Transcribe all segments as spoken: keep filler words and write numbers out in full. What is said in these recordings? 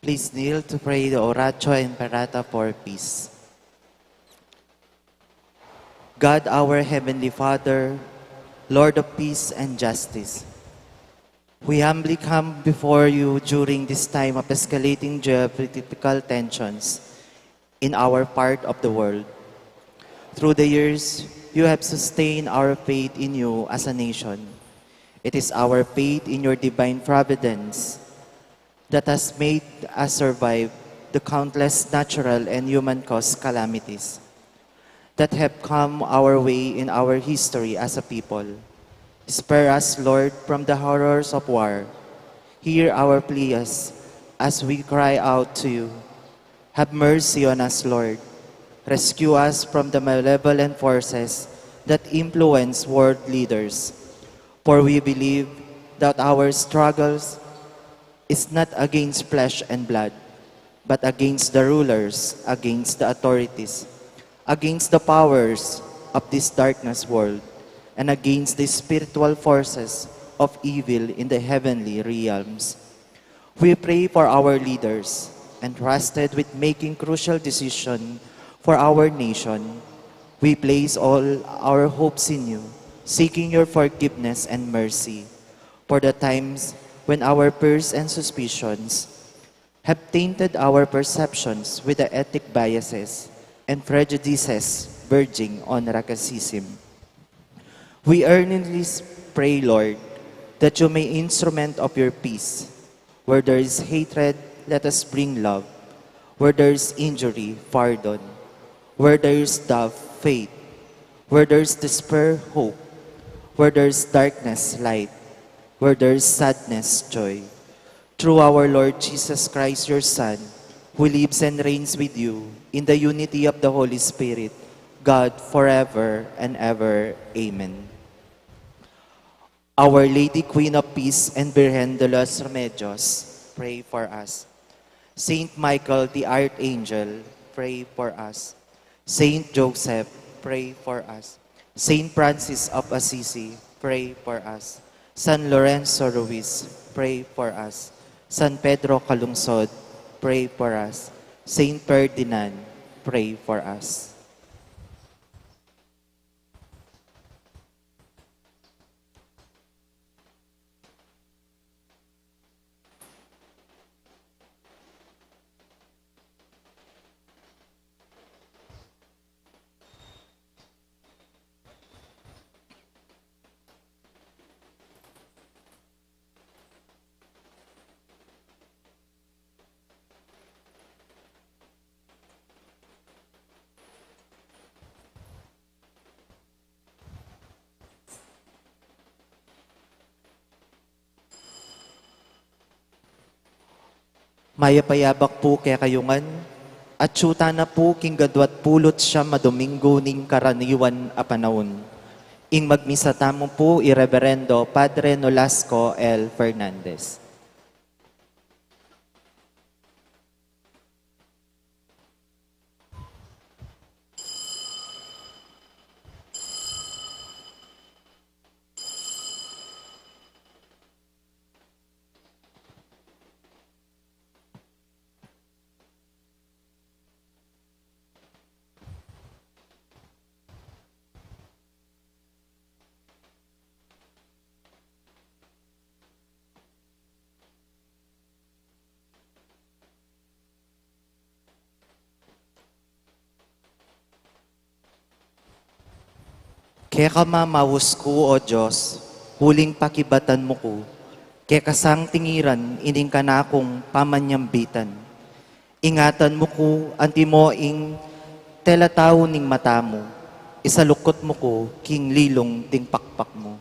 Please kneel to pray the Oratio Imperata for peace. God, our Heavenly Father, Lord of peace and justice, we humbly come before you during this time of escalating geopolitical tensions in our part of the world. Through the years, you have sustained our faith in you as a nation. It is our faith in your divine providence that has made us survive the countless natural and human-caused calamities that have come our way in our history as a people. Spare us, Lord, from the horrors of war. Hear our pleas as we cry out to you. Have mercy on us, Lord. Rescue us from the malevolent forces that influence world leaders. For we believe that our struggles is not against flesh and blood, but against the rulers, against the authorities, against the powers of this darkness world, and against the spiritual forces of evil in the heavenly realms. We pray for our leaders, entrusted with making crucial decision for our nation. We place all our hopes in you, seeking your forgiveness and mercy for the times when our fears and suspicions have tainted our perceptions with the ethnic biases and prejudices verging on racism. We earnestly pray, Lord, that you may instrument of your peace. Where there is hatred, let us bring love. Where there is injury, pardon. Where there is doubt, faith. Where there is despair, hope. Where there is darkness, light. Where there is sadness, joy. Through our Lord Jesus Christ, your Son, who lives and reigns with you in the unity of the Holy Spirit, God, forever and ever. Amen. Our Lady, Queen of Peace and Virgen de los Remedios, pray for us. Saint Michael the Archangel, pray for us. Saint Joseph, pray for us. Saint Francis of Assisi, pray for us. San Lorenzo Ruiz, pray for us. San Pedro Calungsod, pray for us. Saint Ferdinand, pray for us. Mayap a yabak pu kekayu ngan, at atsu tana pu king gadwat pulu't siyam a Domingo ning karaniwan a panaun. Ing magmisa tamu pu i Reverendo Padre Nolasco L. Fernandez. Keka mamaus ku, O Dios, uling pakibatan mu ku, keka sang tingiran ining kanakung pamanyambitan. Ingatan mu ku, antimo ing tela tau ning mata mu, isalukut mu ku king lilung ding pakpak mu.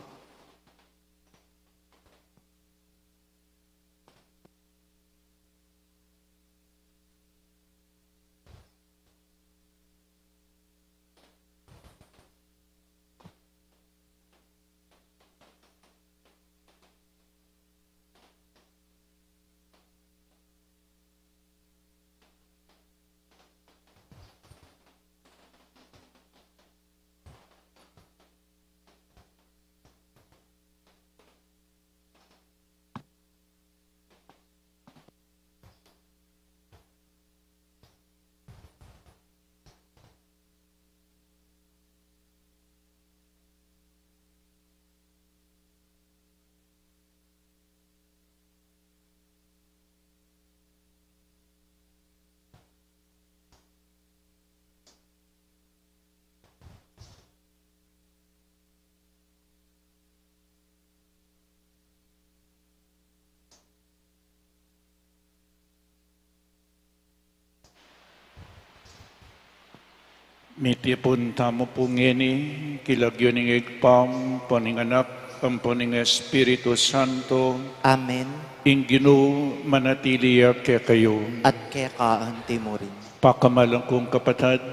Mitipun tamu pu ngeni king lagyu ning Ibpa, ampo ning Anak, ampo ning Espiritu Santo. Amen. Ing Ginu manatili ya kekayu. At keka antimurin. Pakamalan kung kapatad,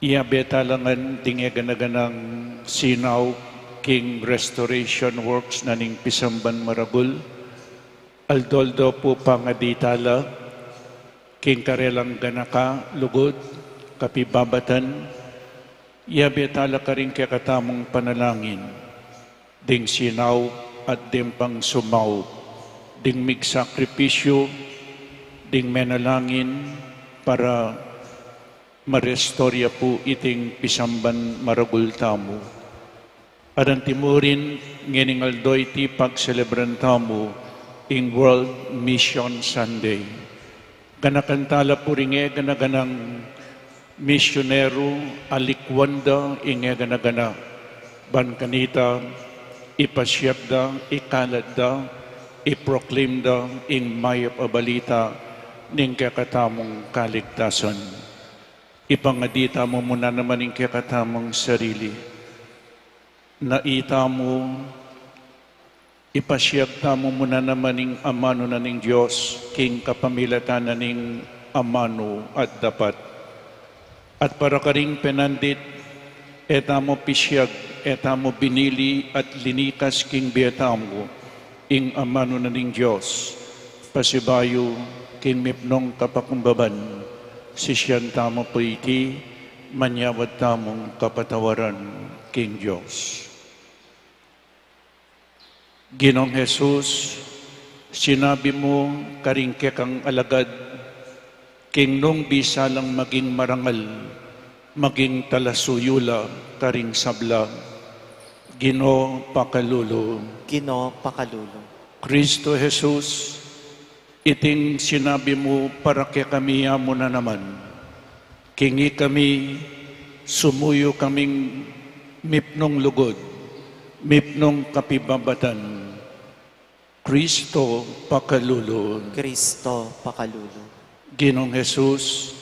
iyabe tala ngan ding e gana-ganang sinaup king restoration works na ning pisamban maragul. Aldo-aldo pu pangadi tala king karelang ganaka, lugud, kapibabatan, iyabe tala karing kekatamung panalangin, ding sinaup at ding pang sumaup, ding migsakripisyu, ding menalangin para marestorya pu iting pisamban maragul tamu. At antimurin, ngening aldo iti pagselebran tamu ing World Mission Sunday. Ganakan tala pu ring e gana-ganang misyuneru, alikwan da ing e gana-gana, ban kanita ipasiag da, ikalat da, iproclaim da ing mayap a balita ning kekatamung kaligtasan. Ipangadi tamu muna naman ing kekatamung sarili. Na itamu, ipasiag tamu muna naman ing amanu na ning Dios king kapamilatan na ning amanu at dapat. At para karing penandit, e tamu pisiag, e tamu binili at linikas king bie tamu ing amanu na ning Dios, pasibayu king mipnung kapakumbaban, sisian tamu pu iti, manyawad tamung kapatawaran king Dios. Ginung Jesus, sinabi mu karing kekang alagad, king nung bisa lang maging marangal, maging talasuyu la karing sabla. Ginu, pakalulu. Ginu, pakalulu. Kristo Jesus, iting sinabi mu para kekami ya mu na naman. King ikami, sumuyu kaming mipnung lugud, mipnung kapibabatan. Kristo, pakalulu. Kristo, pakalulu. Ginung Jesus,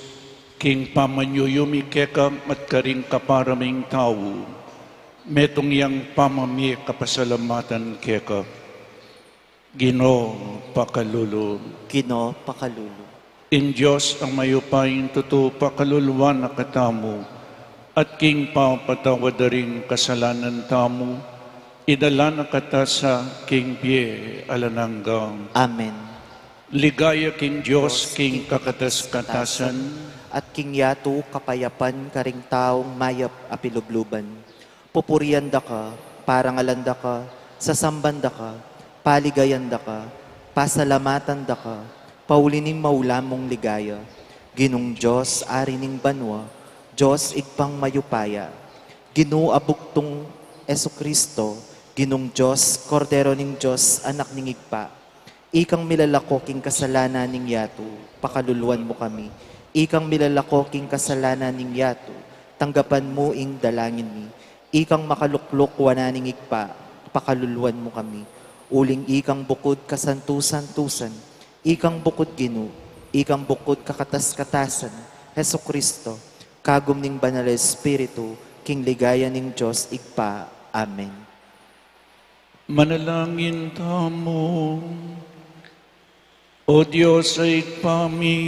king pamanyuyu mi keka at karing kapara ming tau, metung yang pamamie kapasalamatan keka. Ginu, pakalulu. Ginu, pakalulu. Ing Dios a mayupayang tutu pakaluluan na katamu, at king papatawad da ring kasalanan tamu, idala na kata sa king bie alang angga. Amen. Ligaya king Dios king kakatas-katasan, at king yatu kapayapan karing taung mayap a pilubluban. Pupurian da ka, parangalan da ka, sasamban da ka, paligayan da ka, pasalamatan da ka, pauli ning maula mung ligaya. Ginung Dios, Ari ning banua, Dios Ibpang mayupaya, Ginu a bugtung Jesucristo, Ginung Dios, Kordero ning Dios, Anak ning Ibpa, ikang milalako king kasalanan ning yatu, pakaluluan mu kami. Ikang milalako king kasalanan ning yatu, tanggapan mu ing dalangin mi. Ikang makalukluk wanan ning Ibpa, pakaluluan mu kami. Uling ikang bukud kasantu-santusan, ikang bukud Ginu, ikang bukud kakatas-katasan, Jesucristo, kagum ning Banal a Espiritu, king ligaya ning Dios Ibpa. Amen. Manalangin tamu. O Dios a Ibpa mi,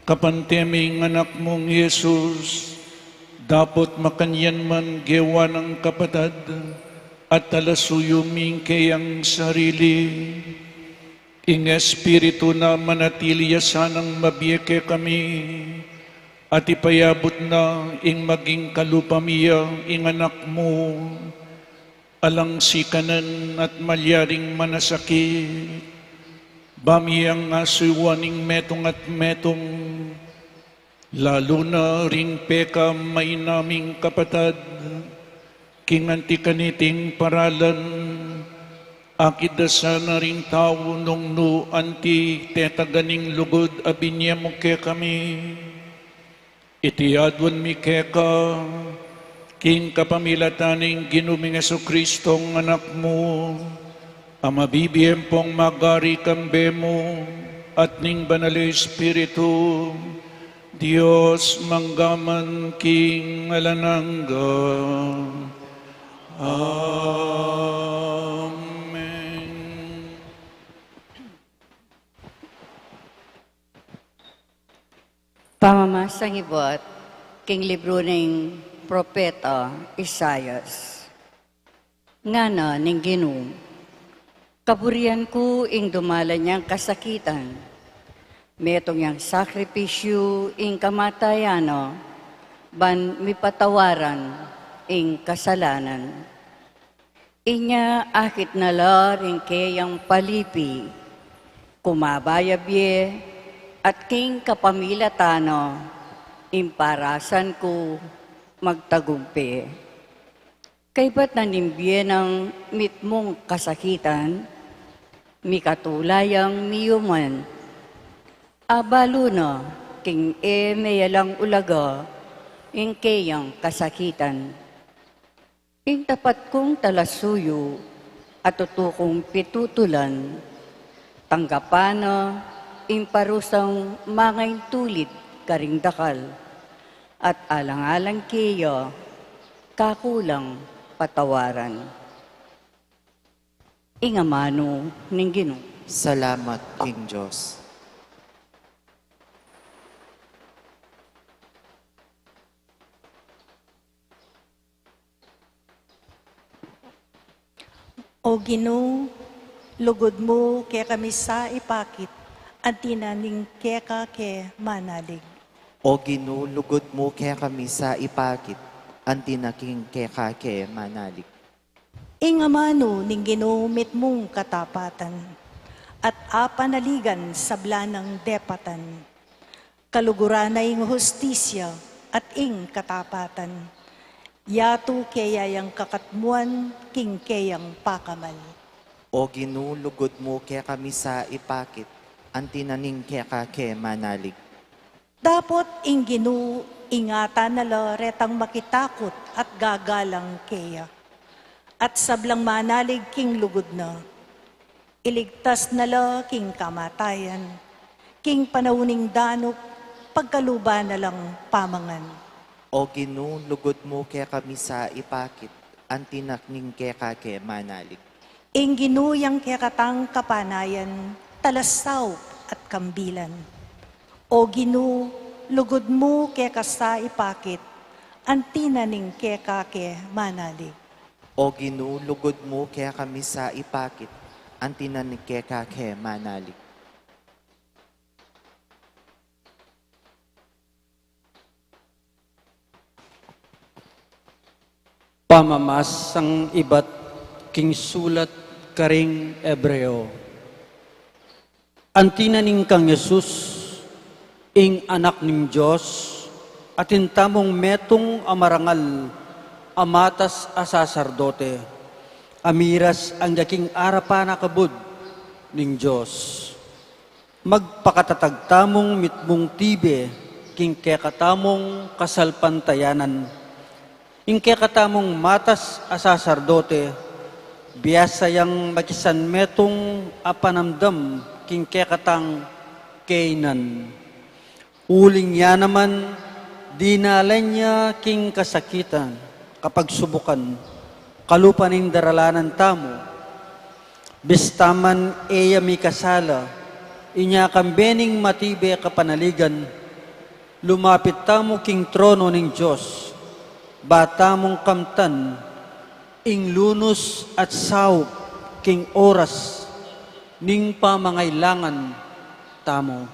kapante ming Anak mung Jesus, dapot makanyan man gewa nang kapatad at talasuyu mi ing keyang sarili, ing Espiritu na manatili ya sanang mabie kekami, at ipayabut na ing maging kalupa mi ya ing Anak mu, alang sikanan at malyaring manasakit, ba mi yang asuyuan ing metung at metung, lalu na ring pekamainaming kapatad, king anti kaniting paralan, akit da sana ring tau nung nu anti tetagan ning lugud a binie mu kekami. Iti aduan mi keka, king kapamilatan ning Ginu ming Jesucristong Anak mu, a mabibie ampong magari kambe mu, at ning Banal a Espiritu, Dios mangga man king alang angga. Amen. Pamamasang ibat king libru ning propeta Isaias. Ngana ning Ginu, kaburian ku ing dumalan yang kasakitan, metung yang sakripisyu ing kamatayan na, ban mipatawaran ing kasalanan. Inya akit na la ring keyang palipi, kumaba ya bie, at king kapamilatan na, ing parasan ku magtagumpe. Kaybat na ning bie nang mitmung kasakitan, mikatula yang miyuman. Abalu na king e meyalang ulaga ing keyang kasakitan. Ing tapat kung talasuyu, a tutu kung pitutulan, tanggapan na ing parusang mangaintulid karing dakal, at alang-alang keya, kakulang patawaran. Ing amanu ning Ginu. Salamat king Dios. O Ginu, lugud mu kekami sa ipakit, anti na ning keka ke manalig. O Ginu, lugud mu kekami sa ipakit, anti na ning keka ke manalig. Ing amanu ning Ginu mitmung katapatan, at apanaligan sabla nang depatan. Kaluguran na ing hustisya at ing katapatan. Yatu keya yang kakatmuan king keyang pakamal. O Ginu, lugud mu kekami sa ipakit, anti na ning keka ke manalig. Dapot ing Ginu ingatan na la retang makitakut at gagalang keya, at sablang manalig king lugud na. Iligtas na la king kamatayan, king panaun ning danup, pagkaluban na lang pamangan. O Ginu, lugud mu kekami sa ipakit, anti na ning keka ke manalig. Ing Ginu yang kekatang kapanayan, talasaup at kambilan. O Ginu, lugud mu keka sa ipakit, anti na ning keka ke manalig. O Ginu, lugud mu kekami sa ipakit, anti na ning keka ke manalig. Pamamasang ibat king sulat karing Hebreo. Anti na ning kang Jesus, ing Anak ning Dios, atin tamung metung a marangal a matas a saserdote, a miras angga king arapan a kabud ning Dios. Magpakatatag tamung mitmung tibe king kekatamung kasalpantayanan. Ing kekatamung matas a saserdote, biasa yang makisan metung a panamdam king kekatang kainan. Uling ya naman, dinalan ya king kasakitan, kapagsubukan, kalupa ning daralanan tamu. Bista man e ya mikasala, inya kambe ning matibe a kapanaligan, lumapit tamu king trono ning Dios, ba tamung kamtan ing lunus at saup king oras ning pamangailangan tamu.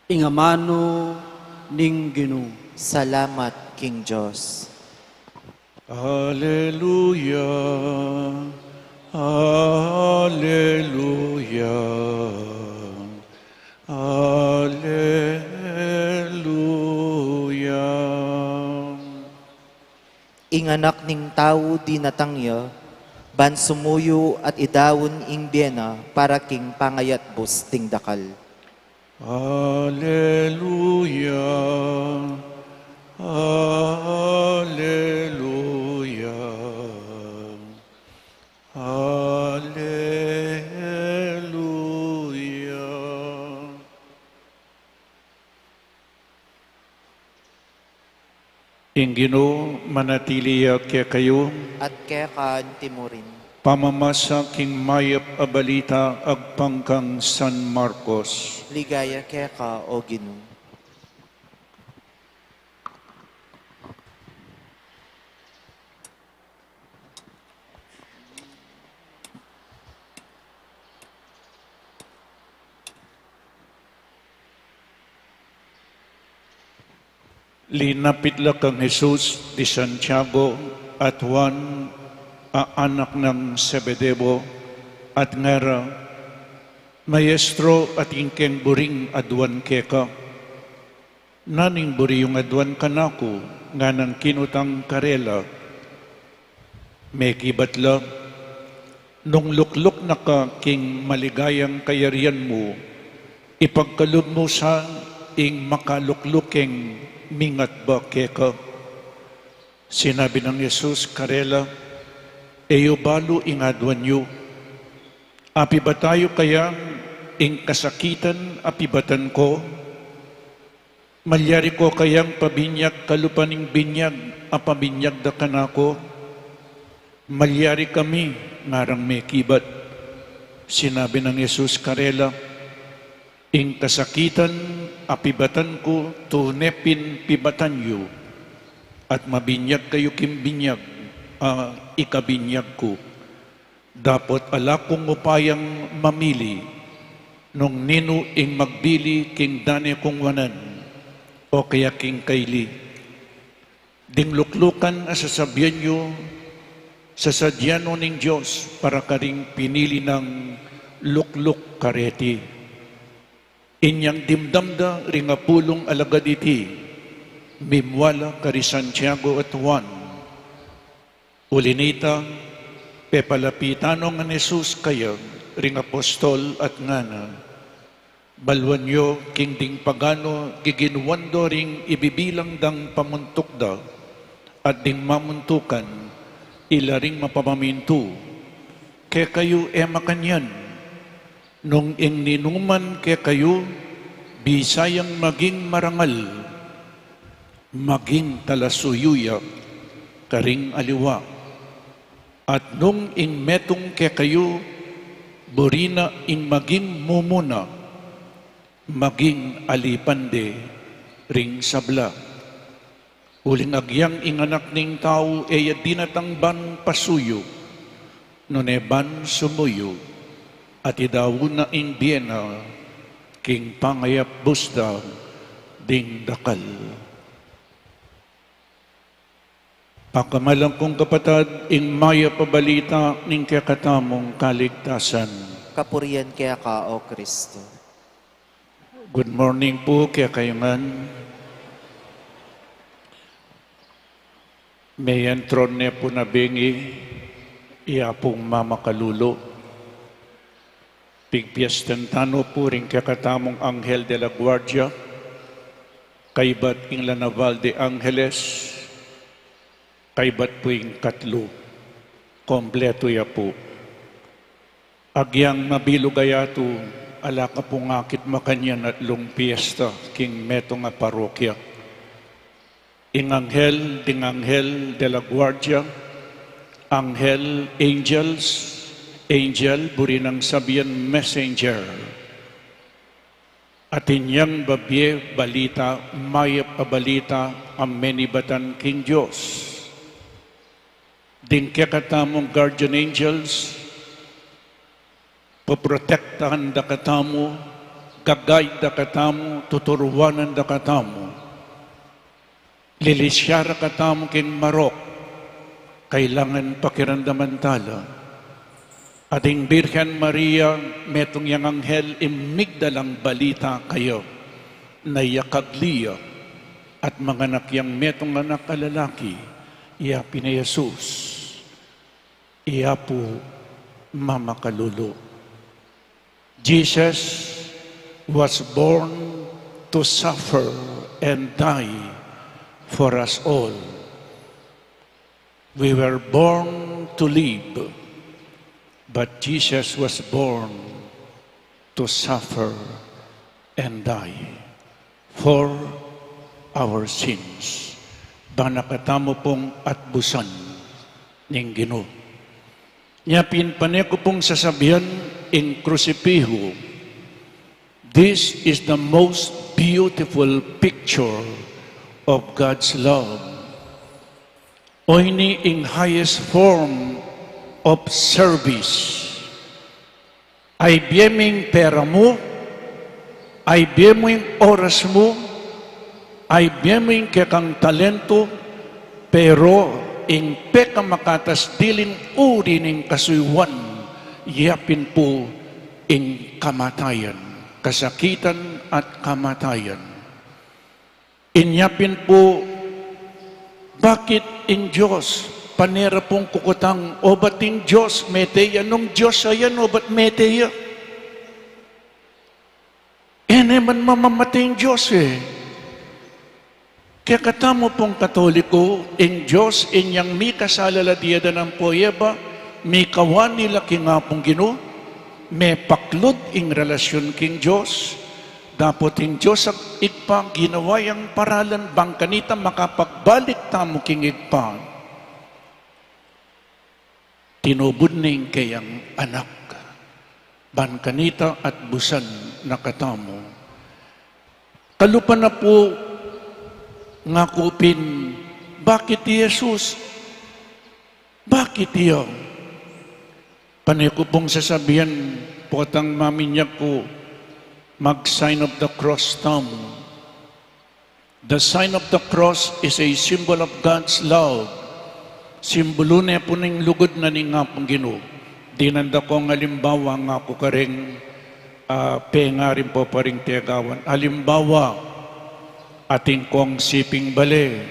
Ing amanu ning Ginu. Salamat king Dios. Aleluya, aleluya, aleluya. Ing Anak ning Tau dinatang ya, ban sumuyu at idaun ing bie na para king pangayatbus ding dakal. Aleluya, aleluya, aleluya. Ing Ginu manatili ya kekayu. At keka antimurin. Pamamasa king mayap a balita agpang kang San Marcos. Ligaya keka, O Ginu. Linapit la kang Jesus di Santiago at Juan a anak nang Zebedeo, at ngara, Maestro, atin keng buring aduan keka. Nanu ing buri yung aduan kanaku? Nganang kinutang karela. Mekibat la, Nung lukluk na ka king maligayang kayarian mu, ipagkalub mu sa ing makalukluk keng mingatba keka. Sinabi nang Jesus karela, E yu balu ing aduan yu. Apibatan yu kaya ing kasakitan a pibatan ku? Malyari ko kayang pabinyag kalupa ning binyag a pabinyag da kanaku? Malyari kami, ngarang mekibat. Sinabi nang Jesus karela, Ing kasakitan a pibatan ku tune pin pibatan yu, at mabinyag kayu king binyag a ikabinyag ku. Dapot ala kung upayang mamili nung ninu ing magbili king dane kung wanan o kaya king kaili. Ding luklukan a sasabian yu, sasadya no ning Dios para karing pinili nang lukluk kareti. Inyang dimdam da ring apulung alagad iti, mimwala kari Santiago at Juan. Uli nita, pepalapitan no ngan Jesus kaya ring apostol at ngana, Baluan yu king ding pagano giginuan do ring ibibilang dang pamuntuk da, at ding mamuntukan ila ring mapamamintu. Kekayu e makanyan, nung ing ninuman kekayu bisa yang maging marangal, maging talasuyu ya karing aliwa. At nung ing metung kekayu buri na ing maging mumuna, maging alipan de ring sabla. Uling agyang ing Anak ning Tau e ya dinatang ban pasuyu, nune ban sumuyu, at idaun na ing bie na king pangayap busda ding dakal. Pakamalan kung kapatad, ing mayap a balita ning kekatamung kaligtasan. Kapurian keka, O Kristo. Good morning pu kekayu ngan. Meyantrone pu na bengi i Apung mamakalulu. Pigpiestan tanu pu ring kekatamung Anghel de la Guardia, kaybat ing La Naval de Angeles, kaybat pu ing katlu. Kompletu ya pu. Agyang mabilug a yatu, ala ka pung akit makanyan atlung piesta king metung a parokya. Ing anghel, ding anghel de la guardia, anghel, angels, angel, buri nang sabian messenger. Atin yang babie balita, mayap a balita a menibatan king Dios. Ding kekatamung guardian angels, poprotektahan da katamu, ga-guide da katamu, tuturuanan da katamu. Lilisya ra katamu king marok, kailangan pakiramdaman tala. Ating Birhen Maria, metung yang anghel, imigdalang balita kaya, na iya kagli ya, at manganak yang metung anak a lalaki, iya pin i Jesus. Iya pu mamakalulu. Jesus was born to suffer and die for us all. We were born to live, but Jesus was born to suffer and die for our sins. Bang na katamu pung atbusan ning Ginu. Nya pin pane ku pung sasabian ing krusipihu. This is the most beautiful picture of God's love. O ini ing highest form of service. Ay bie mu ing pera mu, ay bie mu ing oras mu, ay bie mu ing kekang talentu, pero ing pekamakatas diling uri ning kasuyuan, ya pin pu ing kamatayan, kasakitan at kamatayan. Inya pin pu, bakit ing Dios, pane ra pung kukutang, obat ing Dios mete ya? Nung Dios ya yan, obat mete ya? E ne man mamamate ing Dios e. Kekatamu pung Katoliko, ing Dios inyang mikasala la diadanan pu e ba, mikawani la king Apung Ginu, mepaklud ing relasyun king Dios, dapot ing Dios at Ibpa ginawa yang paralan bang kanita makapagbalik tamu king Ibpa. Tinubud ne ing keyang Anak, ban kanita atbusan na katamu. Kalupa na pu, ngaku pin, bakit i Jesus? Bakit iya? Pane ku pung sasabian, potang maminyag ku mag-sign of the cross tamu. The sign of the cross is a symbol of God's love. Simbulu ne pu ning lugud na ning Apung Ginu. Dinan da kong alimbawa, ngaku kareng, ah, pengarin pu pa ring tegawan. Alimbawa, atin kong siping bale.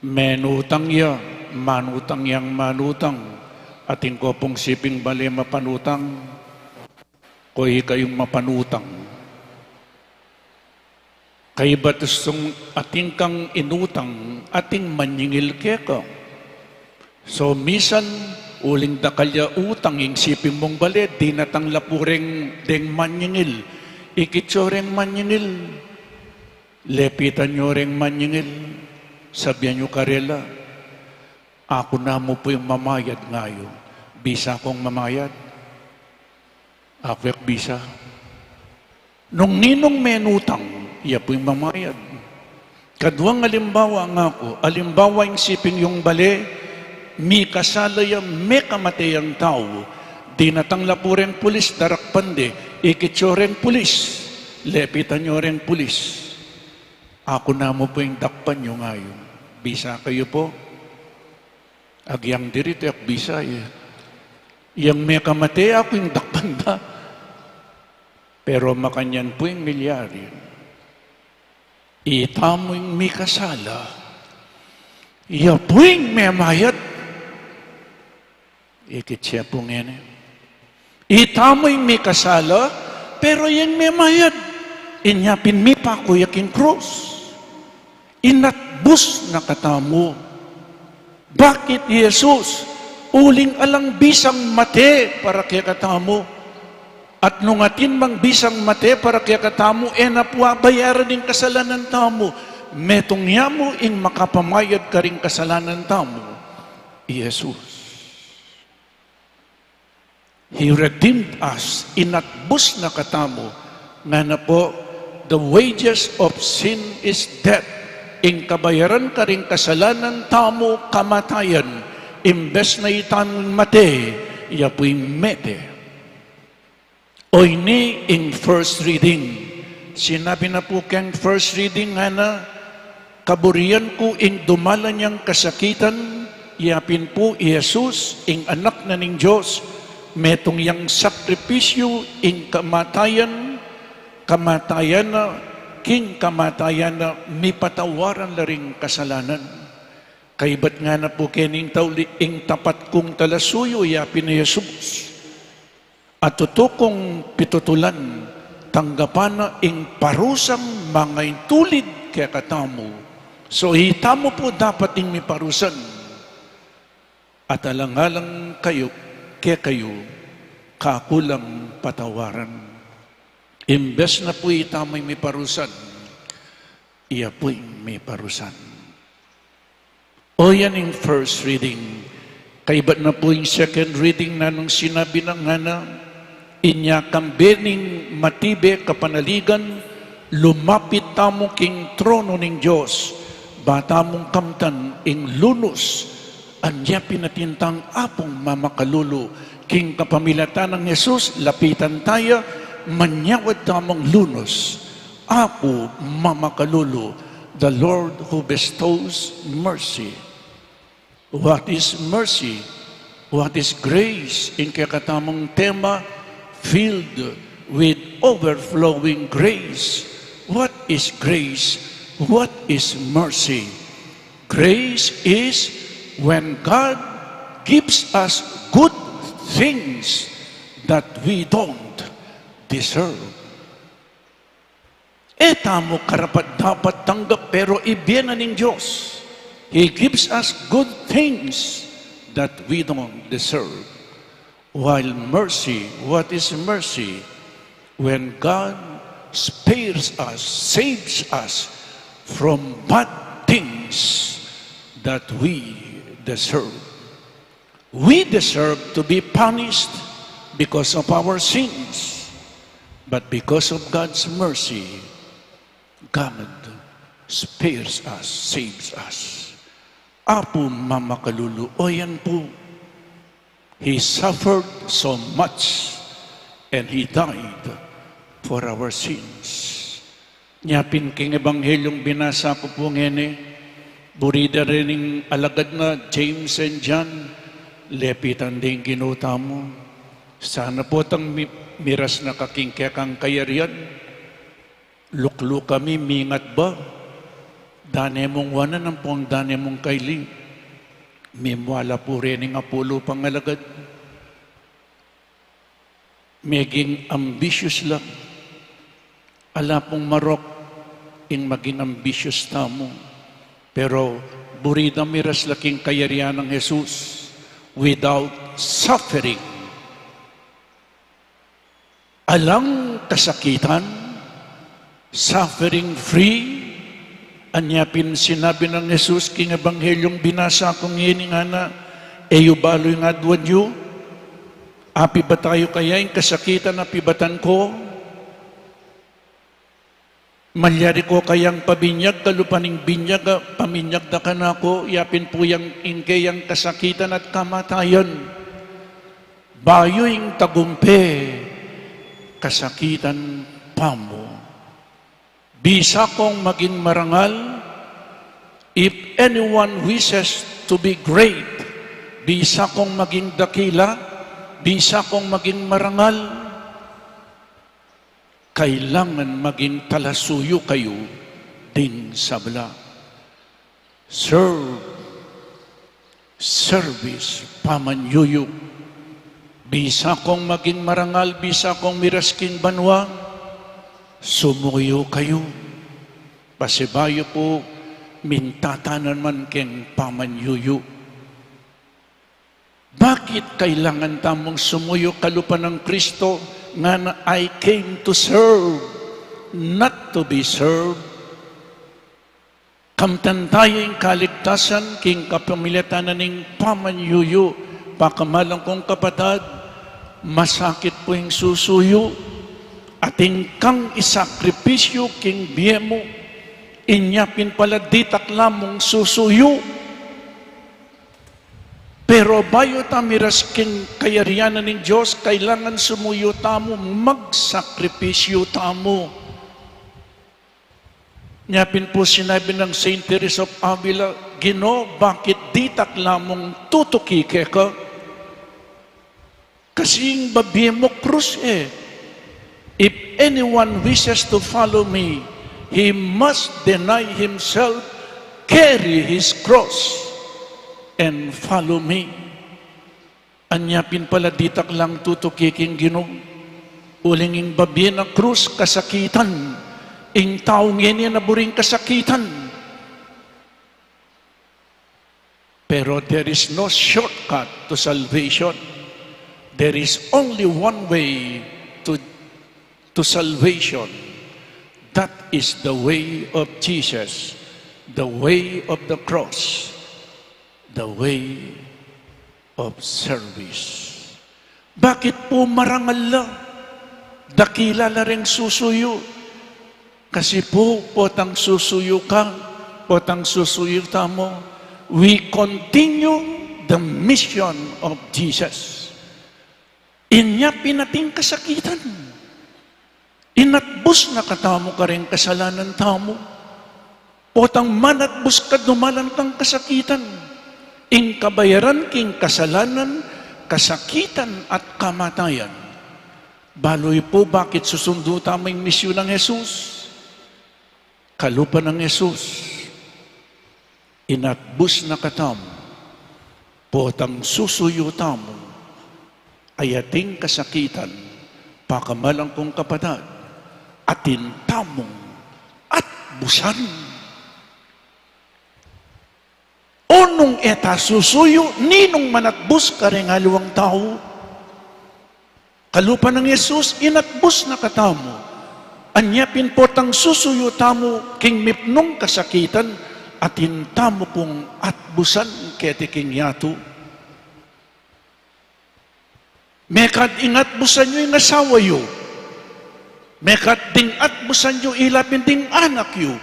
Menutang ya, manutang yang manutang. Atin ko pung siping bale mapanutang. Ko ikayung mapanutang. Kaybat ustung atin kang inutang, atin manyingil keka. So, misan, uling dakal ya utang ing siping mung bale, dinatang la pu reng deng manyingil. Ikit yo reng manyingil. Lepitan yo reng manyingil. Sabian yo karela, aku namu pu ing mamayad, ngayu. Bisa kong mamayad. Aku yak bisa. Nung ninung menutang, ya pu ing mamayad. Kaduang alimbawa, ngaku, alimbawa ing siping yung bale, mikasala ya, mekamate yang tau. Dinatang la pu reng pulis, darakpan de, ikit yo reng pulis, lepitan yo reng pulis. Aku namu pu ing dakpan yo, ngayu. Bisa kayu pu? Agyang diri, yak bisa ya. Yang mekamate, aku ing dakpan da. Pero makanyan pu ing milyari. Itamu ing mikasala, ya pu ing memayad. Ikit ye pu ngeni. Itamu ing mikasala, pero ya ing memayad. Inya pin mipaku ya king krus. Inatbus na katamu. Bakit i Jesus? Uling alang bisang mate para kekatamu. At nung atin mang bisang mate para kekatamu, e na pu abayaran ing kasalanan tamu. Metung ya mu ing makapamayad karing kasalanan tamu, i Jesus. He redeemed us, inatbus na katamu. Ngana pu, the wages of sin is death. Ing kabayaran karing kasalanan tamu, kamatayan. Imbes na itamu ing mate, ya pu ing mete. O ini ing first reading. Sinabi na pu keng first reading, ngana, kaburian ku ing dumalan yang kasakitan, ya pin pu i Jesus, ing Anak na ning Dios, metung yang sakripisyu, ing kamatayan, kamatayan na, king kamatayan na, mipatawaran la ring kasalanan. Kaybat ngana pu kening tauli, ing tapat kung talasuyu, ya pin i Jesus. At tutu kung pitutulan, tanggapan na ing parusang mangaintulid kekatamu. So, itamu pu dapat ing miparusan. At alang-alang kayu, kekayu, kaku lang patawaran. Imbes na pu itamu ing miparusan, iya pu ing miparusan. O yan ing first reading. Kaybat na pu ing second reading na nung sinabi na ngana, inya kambe ning matibe kapanaligan, lumapit tamu king trono ning Dios, ba tamung kamtan ing lunus, anya pin atin tang Apung mamakalulu, king kapamilatan nang Jesus, lapitan taya, manyawad tamung lunus. Apu mamakalulu, the Lord who bestows mercy. What is mercy? What is grace? Ing kekatamung tema, filled with overflowing grace. What is grace? What is mercy? Grace is when God gives us good things that we don't deserve. E tamu karapat-dapat tanggap, pero ibie na ning Dios. He gives us good things that we don't deserve. While mercy, what is mercy? When God spares us, saves us from bad things that we deserve. We deserve to be punished because of our sins. But because of God's mercy, God spares us, saves us. Apu mamakalulu, o yan pu. He suffered so much and He died for our sins. Nya pin king Ebanghelyung binasa ku pu ngeni, buri da rening alagad na James and John, lepitan ding Ginu tamu. Sana potang mi-, miras na ka king kekang kayarian, luklu kami, mingat ba? Dane mung wanan ampong dane mung kaili. Mimwala pu rening apulu pang alagad. Meging ambitious la. Ala pung marok ing maging ambitious tamu. Pero buri da miras la king kayarian nang Jesus without suffering. Alang kasakitan, suffering free, anya pin sinabi nang Jesus king Ebanghelyung binasa ku ngeni ngana, e yu balu ing aduan yu? Apibatan yu kaya ing kasakitan a pibatan ku? Malyari ko kayang pabinyag kalupa ning binyag a paminyag da kanaku, yapin pu yang ing keyang kasakitan at kamatayan. Bayu ing tagumpe, kasakitan pa mu. Bisa kong maging marangal, if anyone wishes to be great, bisa kong maging dakila, bisa kong maging marangal, kailangan maging talasuyu kayu ding sabla. Serve, service, pamanyuyu. Bisa kong maging marangal, bisa kong miras king banua, sumuyu kayu. Pasibayu pu, mintatanan man keng pamanyuyu. Bakit kailangan tamung sumuyu kalupa nang Kristo? Ngana, "I came to serve, not to be served." Kamtan taya ing kaligtasan king kapamilatan na ning pamanyuyu. Pakamalan kung kapatad, masakit pu ing susuyu. Atin kang isakripisyu king bie mu, inya pin pala ditak la mung susuyu. Pero bayu ta miras king kayarian na ning Dios, kailangan sumuyu tamu, magsakripisyu tamu. Nya pin pu sinabi nang Saint Teresa of Avila, "Ginu, bakit ditak la mung tutuki keka? Kasi ing babie mu krus e. If anyone wishes to follow me, he must deny himself, carry his cross, and follow me." Anya pin pala ditak lang tutuki king Ginu. Uling ing babie na krus kasakitan. Ing tau ngeni na buring kasakitan. Pero there is no shortcut to salvation. There is only one way to, to salvation. That is the way of Jesus, the way of the cross. the way of service. Bakit pu marangal la, dakila la reng susuyu? Kasi pu, potang susuyu ka, potang susuyu tamu, we continue the mission of Jesus. Inya pin ating kasakitan. Inatbus na katamu kareng kasalanan tamu. Potang manatbus ka, dumalan kang kasakitan. Ing kabayaran king kasalanan, kasakitan at kamatayan. Balu yu pu, bakit susundu tamu ing misyun nang Jesus? Kalupa nang Jesus, inatbus na katamu, potang susuyu tamu, ay ating kasakitan, pakamalan kung kapatad, atin tamung atbusan. O nung e ta susuyu, ninung manatbus kareng aliwang tau? Kalupa nang Jesus, inatbus na katamu. Anya pin potang susuyu tamu king mipnung kasakitan, atin tamu pung atbusan keti king yatu. Mekad ing atbusan yu ing asawa yu. Mekad ding atbusan yu ila pin ding anak yu.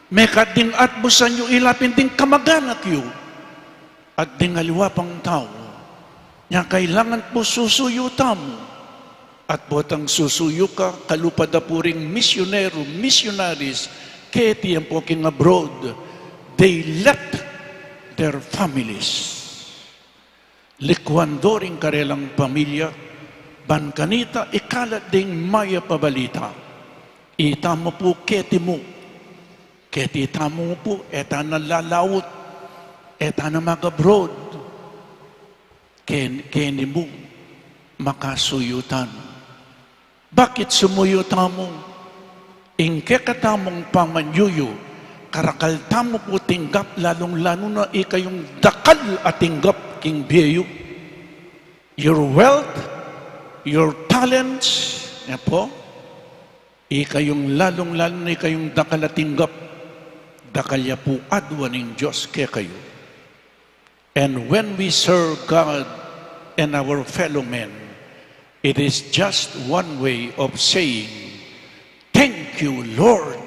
Mekad ding atbusan yu ila pin ding kamaganak yu. At ding aliwa pang tau. Nya kailangan pu susuyu tamu. At potang susuyu ka, kalupa da pu ring misyonero, missionaries, keti yan pu king abroad, they left their families. Likuan do ring karelang pamilya, ban kanita ikalat ding mayap a balita. Itamu pu keti mu, keti tamu pu, e ta na lalaut, e ta na mag-abroad. Ken-, keni mu, makasuyu tana. Bakit sumuyu tamu? Ing kekatamung pamanyuyu, karakal tamu pu tinggap, lalung-lalu na ikayung dakal a tinggap king bie yu. Your wealth, your talents, ne pu? Ikayung lalung-lalu na ikayung dakal a tinggap, dakal ya pu adwan ning Dios kekayu. And when we serve God and our fellow men, it is just one way of saying, "Thank you, Lord,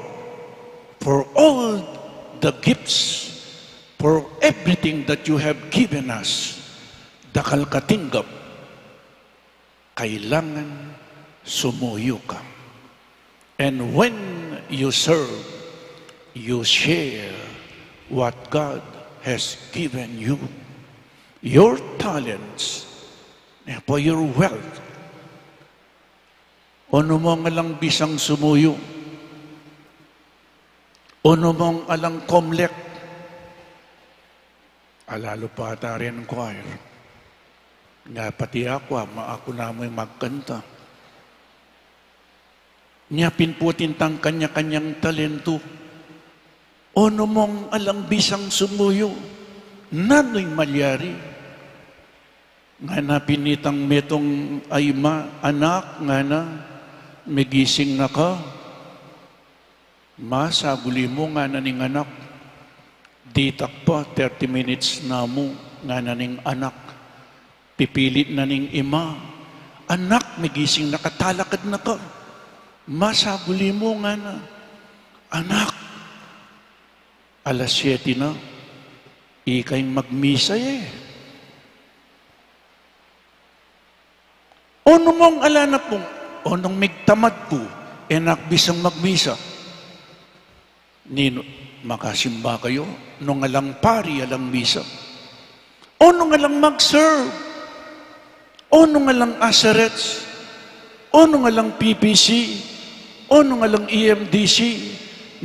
for all the gifts, for everything that you have given us." Dakal ka tinggap, kailangan sumuyu ka. And when you serve, you share what God has given you. Your talents, for your wealth. Onu mong alang bisang sumuyu? Onu mong alang COMELEC? Ala lu pa ata rin choir. Nga pati aku, ama, aku namu ing magkanta. Nya pin pu atin tang kanya-kanyang talentu. Onu mong alang bisang sumuyu? Nanu ing malyari? Ngana pin itang metung a ima, "Anak," ngana, "megising na ka." "Ma, saguli mu," ngana ning anak. "Ditak pa, thirty minutes na mu," ngana ning anak. Pipilit na ning ima, "Anak, megising na ka, talakad na ka." "Ma, saguli mu," ngana. "Anak, alas siyete na, ika ing magmisa e." "Onu mong ala na pung?" "Onung migtamad ku, e na ku bisang magmisa." "Ninu, makasimba kayu? Nung alang pari, alang misa." "Onung alang mag-serve? Onung alang usherette? Onung alang P P C? Onung alang E M D C?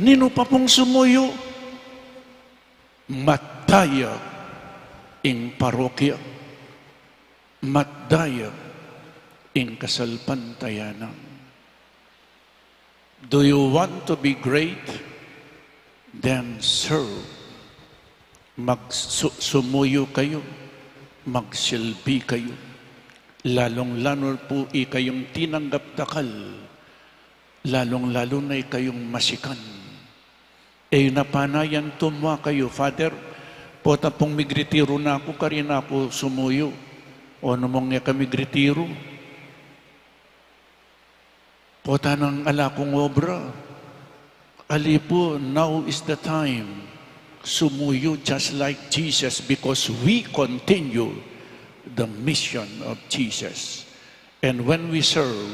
Ninu pa pung sumuyu?" Matdayag ing parokya, matdayag ing kasalpantayanan. Do you want to be great? Then serve. Mag-, su-, sumuyu kayu, magsilbi kayu. Lalung-lalu pu ikayung tinanggap dakal, lalung-lalu na ikayung masikan. E yu na panayan tumwa kayu, "Father, Pota pung migritiru na ku, karin na ku sumuyu. O, nu mung e ka migritiru? Pota nang ala kung obra. Ali pu, now is the time. Sumuyu just like Jesus, because we continue the mission of Jesus. And when we serve,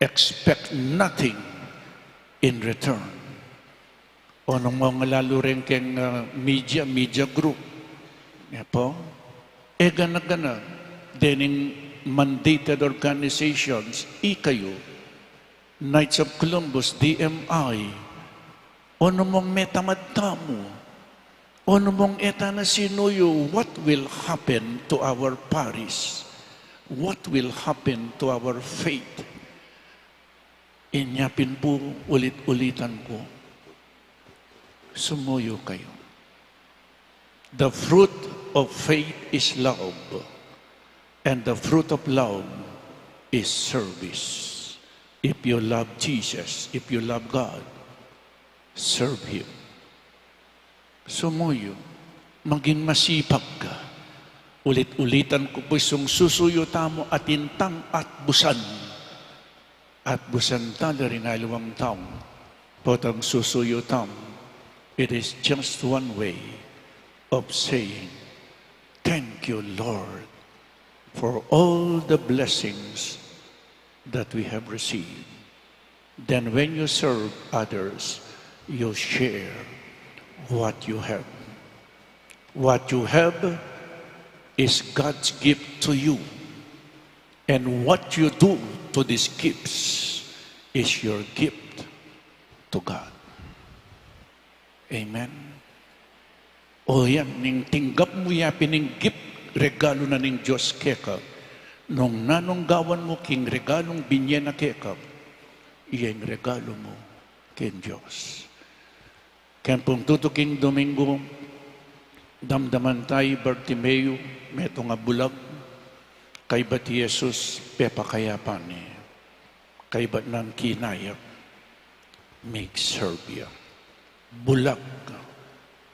expect nothing in return. O, nung mung lalu reng keng, ah, media, media group. Ya po? E gana-gana, dening mandated organizations, ikayu, Knights of Columbus, D M I, o, nung mung metamad tamu, o, nung mung e ta na sinuyu, what will happen to our parish? What will happen to our faith? Inya pin pu, ulit-ulitan ku, sumuyu kayu. The fruit of faith is love, and the fruit of love is service. If you love Jesus, if you love God, serve Him. Sumuyu, maging masipag ka. Ulit-ulitan ku pu, sung susuyu tamu, atin tang atbusan. Atbusan ta la ring aliwang tau. Potang susuyu tamu, it is just one way of saying, "Thank you, Lord, for all the blessings that we have received." Then when you serve others, you share what you have. What you have is God's gift to you. And what you do to these gifts is your gift to God. Amen. O yan, ning tinggap mu ya pin ing gift, regalu na ning Dios keka. Nung nanung gawan mu king regalung binye na keka, iya ing regalu mu king Dios. Keng pung tutuking Domingo, damdaman ta i Bartimeo, metung a bulag, kaybat i Jesus, pepakayapan ne. Kaybat nang kinaya, mig-serve ya. Bulag,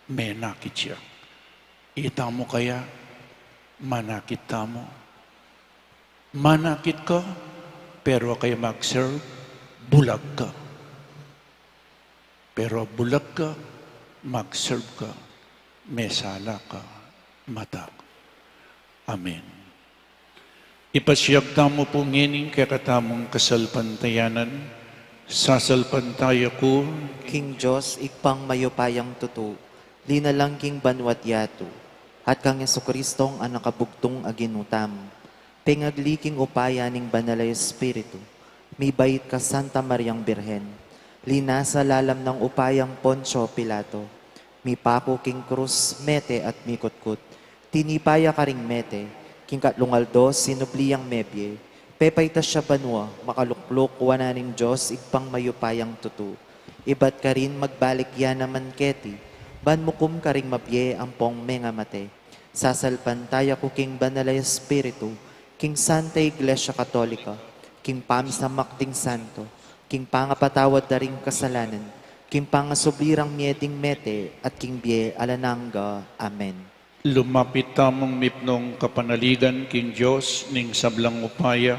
menakit ya. Itamu kaya, manakit tamu? Manakit ka, pero e ka mag-serve, bulag ka. Pero bulag ka, mag-serve ka, mesala ka, mata. Amen. Ipasiag tamu pu ngening kekatamung kasalpantayanan. Sasalpantaya ku king Dios, Ibpang mayupayang tutu, linalang king banwa't yatu, at kang Jesucristong Anak a bugtung a Ginu tamu, pengagli king upaya ning Banal a Espiritu, mibait ka Santa Mariang Birhen, linasa lalam nang upayang Poncio Pilato, mipaku king krus, mete at mikutkut, tinipa ya karing mete, king katlung aldo sinubli yang mebie, pepaitas ya banua, makalukluk wanan ning Dios Ibpang mayupayang tutu, ibat karin magbalik ya naman keti, ban mukum karing mabie ampong mengamate. Sasalpantaya ku king Banal a Espiritu, king Santa Iglesia Katolika, king pamisamak ding santo, king pangapatawad da ring kasalanan, king pangasubli rang mie ding mete, at king bie alang angga. Amen. Lumapit tamung mipnung kapanaligan king Dios ning sablang upaya,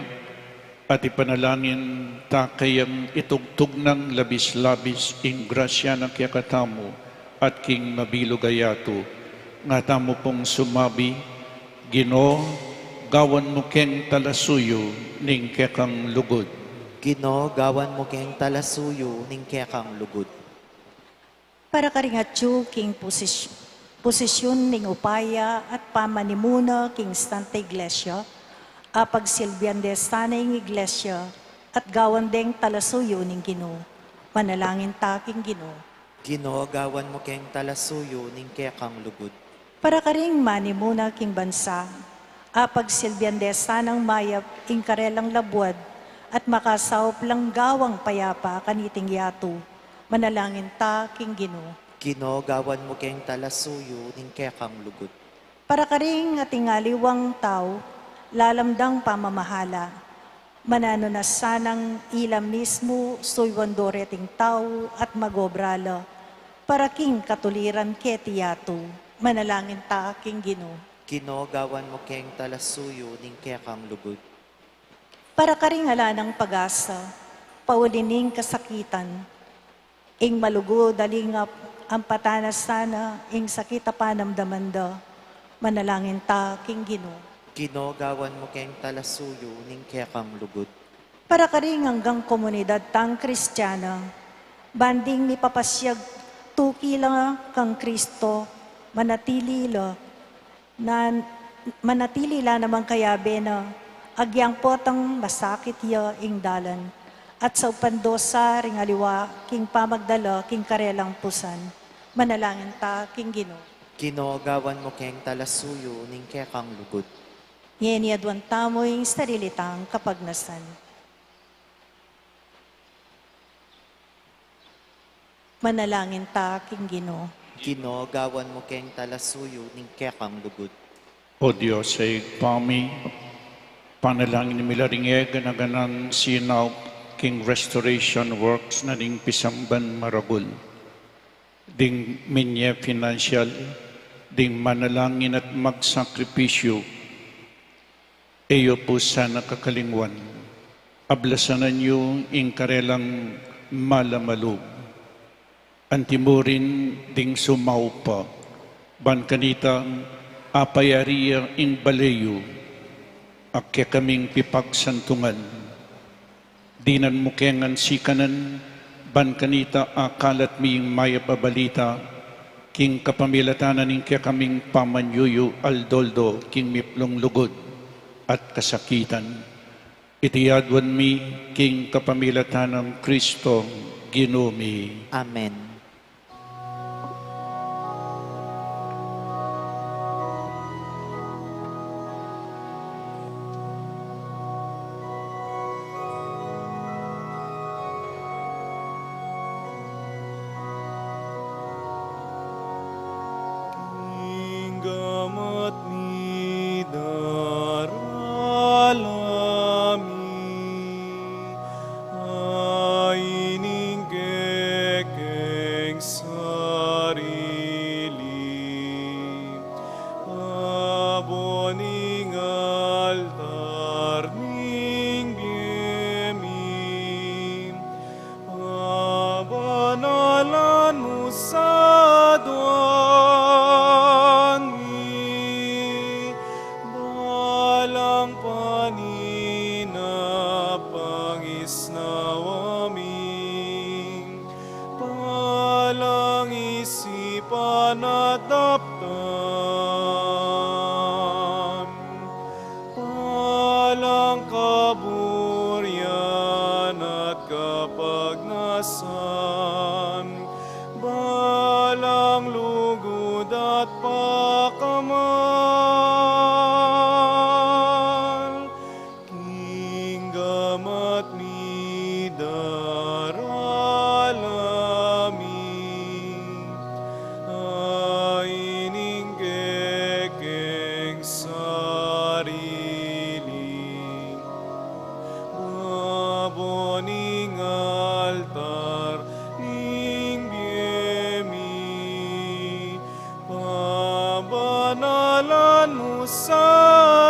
at ipanalangin ta kayang itugtug nang labis-labis ing grasya na kekatamu at king mabilug a yatu. Nga tamu pung sumabi, Ginu, gawan mu keng talasuyu ning kekang lugud. Ginu, gawan mu keng talasuyu ning kekang lugud. Para karing atyu king posis-, posisyun ning upaya at pamanimuna king Santa Iglesia, apagsilbian de sana ing Iglesia at gawan deng talasuyu ning Ginu. Manalangin ta king Ginu. Ginu, gawan mu keng talasuyu ning kekang lugud. Para karing manimuna king bansa, apagsilbian de sanang mayap ing karelang labuad at makasaup lang gawang payapa kaniting yatu. Manalangin ta king Ginu. Ginu, gawan mu keng talasuyu ning kekang lugud. Para karing ating aliwang tau, lalam dang pamamahala, mananu na sanang ila mismu suyuan do reting tau at mag-obra la para king katuliran keti yatu. Manalangin ta king Ginu. Ginu, gawan mu keng talasuyu ning kekang lugud. Para karing ala nang pag-asa, pauli ning kasakitan, ing malugud a lingap, ampatan na sana ing sakit a panamdaman da. Manalangin ta king Ginu. Ginu, gawan mu keng talasuyu ning kekang lugud. Para karing anggang komunidad tang Kristiana, ban ding mipapasyag tuki la kang Kristo, manatili la, na, manatili la namang kayabe na, agyang potang masakit ya ing dalan, at saupan do sa ring aliwa king pamagdala king karelang pusan. Manalangin ta king Ginu. Ginu, gawan mu keng talasuyu ning kekang lugud. Ngeni aduan tamu ing sarili tang kapagnasan. Manalangin ta king Ginu. Ginu, gawan mu keng talasuyu ning kekang lugud. O Dios a Ibpa mi, panalangin mi la ring e gana-ganang sinaup king restoration works na ning pisamban maragul, ding minye financial, ding manalangin at magsakripisyu, e yu pu sana kakalingwan. Ablasanan yu ing karelang malamalug. Anti mu rin ding sumaup pa, ban kanita apayari ya ing bale yu, a kekaming pipagsantungan. Dinan mu ke ngan sikanan, ban kanita akalat mi ing mayap a balita, king kapamilatan na ning kekaming pamanyuyu aldo-aldo king miplung lugud at kasakitan. Iti aduan mi king kapamilatan nang Kristong Ginu mi. Amen. Ing gamat mi daralan mi, a ining kekeng sarili, pabon ning altar ning bie mi, pabanalan mu sa aduan mi, balang paninapang isnawa mi, balang isipan at daptan, balang kaburian at kapagnasan, balang lugud at pakamal, king gamat mi daralan mi, a ining kekeng sarili, pabon ning altar ning bie mi, pabanalan mu sa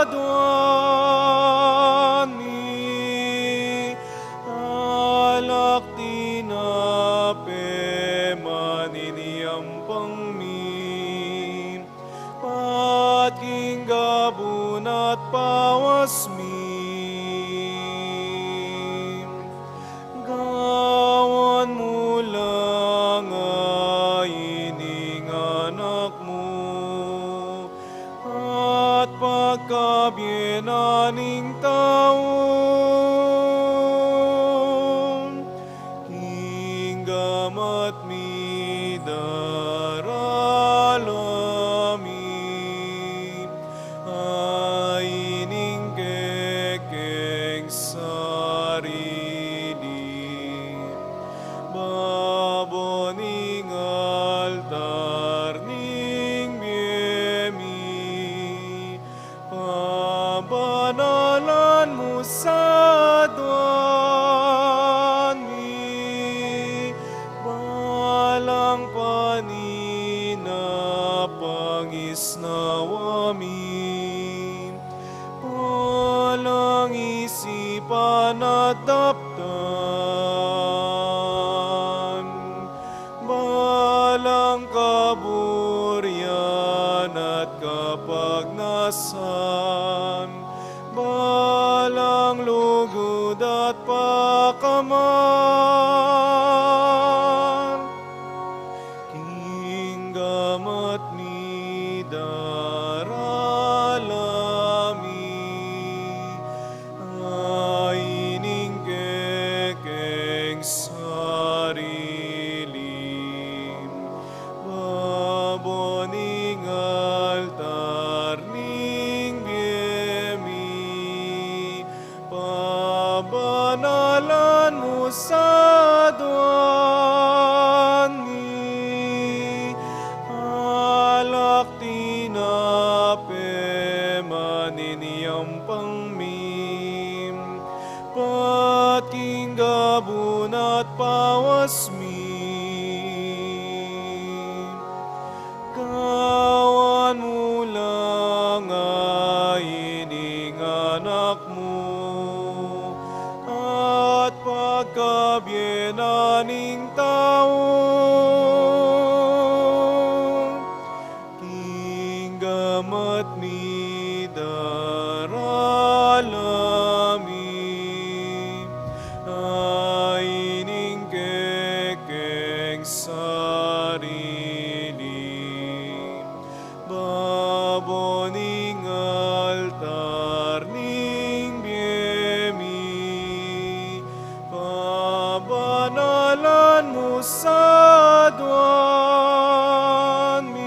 aduan mi, ala kaptan, balang kaburian at kapagnasan, balang lugud at pakamal, king gamat mi darala mi, a ining kekeng sarili, babo ning altar ning bie mi, pabanalan mu sa aduan mi, alak tinape man ing yampang mi, bat king gabun at pawas mi. Gawan mu lang a ining anak mu at pagkabie na ning tau, king gamat mi darala mi, a ining kekeng sarili, babo ning altar ning bie mi, pabanalan mu sa aduan mi.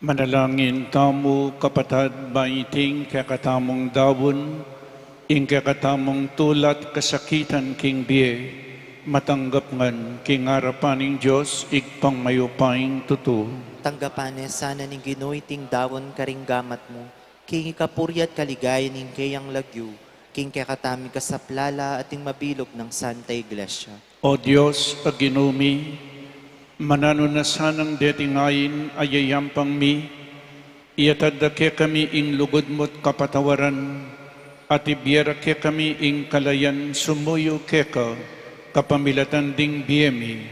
Manalangin tamu, kapatad, ba iting kekatamung daun, ing kekatamung tulat kasakitan king bie, matanggap ngan king arapan ning Dios, Ibpang mayupayang tutu. Tanggapan na sana ning Ginu iting daun karing gamat mu, king ikapuri at kaligayan ning keyang lagyu, king kekatamung kasaplalan at ing mabilug nang Santa Iglesia. O Dios, a Ginu mi, mananu na sanang deting ain a yayampang mi, iatad da kekami ing lugud mu't kapatawaran, at ibie ra kekami ing kalayan sumuyu keka, kapamilatan ding bie mi.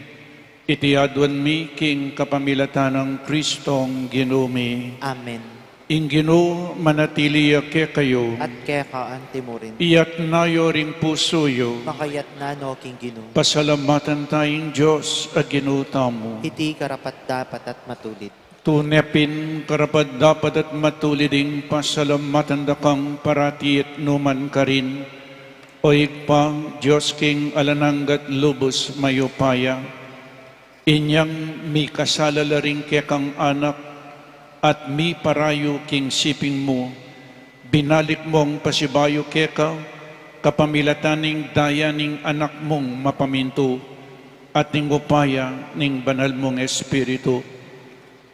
Iti aduan mi king kapamilatan nang Kristong Ginu mi. Amen. Ing Ginu manatili ya kekayu. At keka anti murin. Iyatas yu ring pusu yu. Makayatas no king Ginu. Pasalamatan taya ing Dios a Ginu tamu. Iti karapat-dapat at matulid. Tune pin karapat-dapat at matulid ing pasalamatan da kang parati at nu man karin, O Ibpa, Dios king alang angga at lubus mayupaya. Inyang mikasala la ring kekang anak at miparayu king siping mu, binalik mung pasibayu keka, kapamilatan ning daya ning Anak mung mapamintu at ning upaya ning Banal mung Espiritu.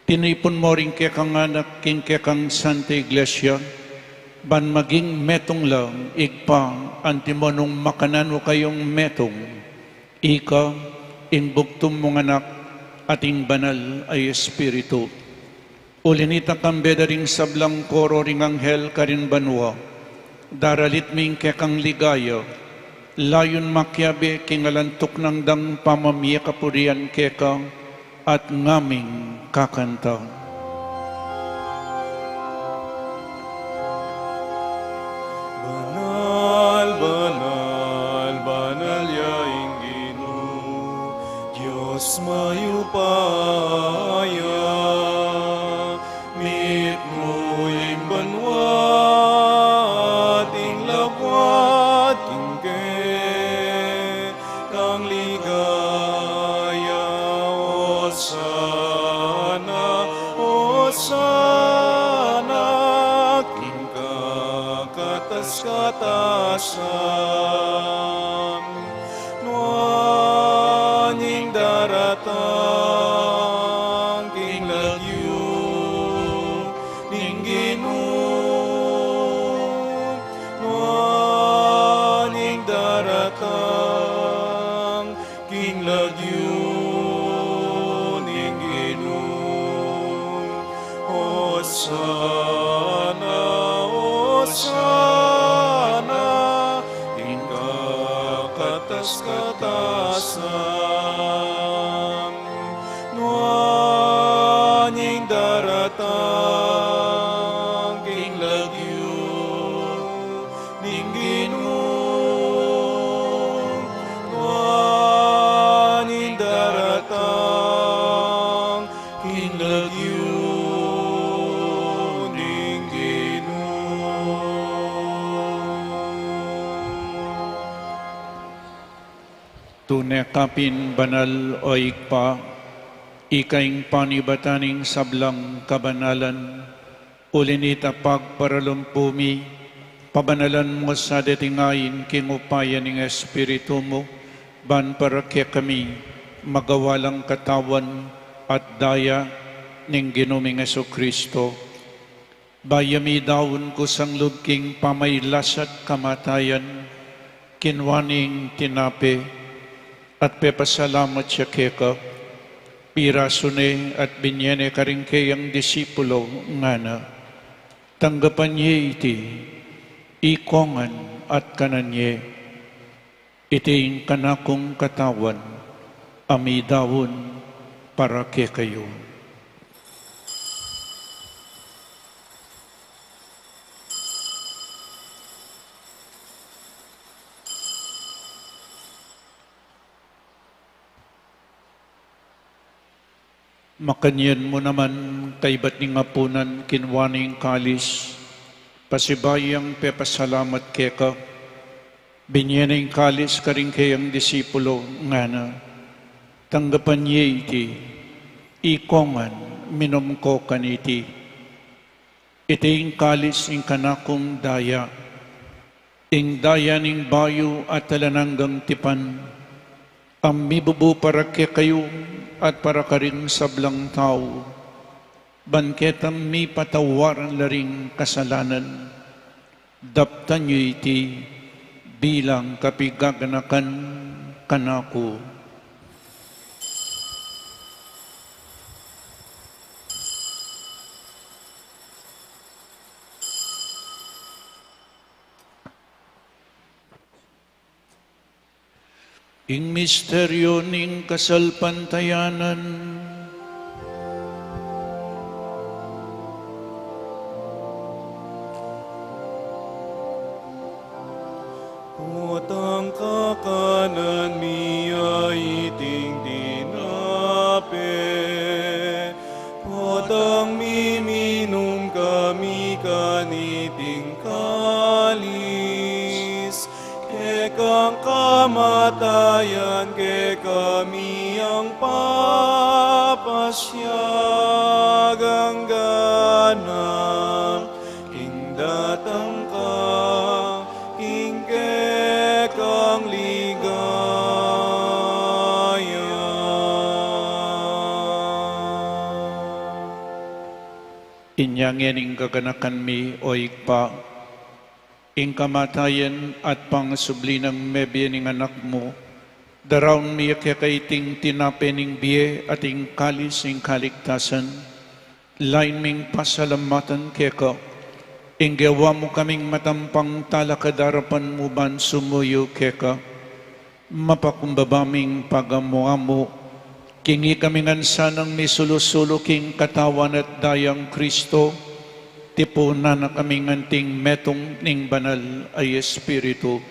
Tinipun mu ring kekang anak king kekang Santa Iglesia, ban maging metung la, Ibpa, anti mo nung makananu kayung metung, ika, ing bugtung mung Anak, at ing Banal a Espiritu. Uli nita, kambe da ring sablang koro ring anghel karin banua, daralit mi ing kekang ligaya, layun makiabe king alang tuknang dang pamamie kapurian keka, at ngaming kakanta. Banal, banal, banal ya ing Ginu, Dios mayupaya, mitmu ing banua at ing lakwan. Nuan ing daratang king lagyu ning Ginu, nuan ing daratang king lagyu ning Ginu. Hosana, Hosana, ing kakatas-katasan. Nuan ing daratang king lagyu ning Ginu, nuan ing daratang king lagyu ning Ginu. Tune ka pin banal, o Ibpa, ika ing panibatan ning sablang kabanalan. Uli na nita, pagparalumpu mi, pabanalan mu sa deting ain king upaya ning Espiritu mu, ban para kekami magawa lang katawan at daya ning Ginu ming Jesucristo. Bayu mi daun kusang lub king pamailas at kamatayan, kinua ne ing tinape, at pepasalamat ya keka, pirasu ne at binye ne karing keyang disipulo, ngana: Tanggapan ye iti, ikong ngan at kanan ye. Iti ing kanakung katawan, a midaun para kekayu. Makanyan mu naman, kaybat ning apunan, kinua ne ing kalis, pasibayu yang pepasalamat keka, binye ne ing kalis karing keyang disipulo, ngana: Tanggapan ye iti, ikong ngan, minum ko kaniti. Iti ing kalis ning kanakung daya, ing daya ning bayu at alang anggang tipan, a mibubu para kekayu at para karing sablang tau, ban ketang mipatawaran la ring kasalanan. Daptan yu iti bilang kapigaganakan kanaku. Ing misteryu ning kasalpantayanan. Potang kakanan mi ya iting tinape, potang miminum kami kaniting kalis, kekang kamatayan kekami yang papasiag angga na, king datang ka king kekang ligaya. Inya ngeni ing kaganakan mi, o Ibpa, ing kamatayan at pangasubli nang mebie ning Anak mu, daraun mi keka iting tinape ning bie at ing kalis ning kaligtasan, lain ming pasalamatan keka, ing gewa mu kaming matampang talakad king arapan mu ban sumuyu keka. Mapakumbaba ming pagamu-amu, king ikami ngan sanang misulu-sulu king katawan at dayang Kristo, tipunan na kaming anting metung ning Banal a Espiritu.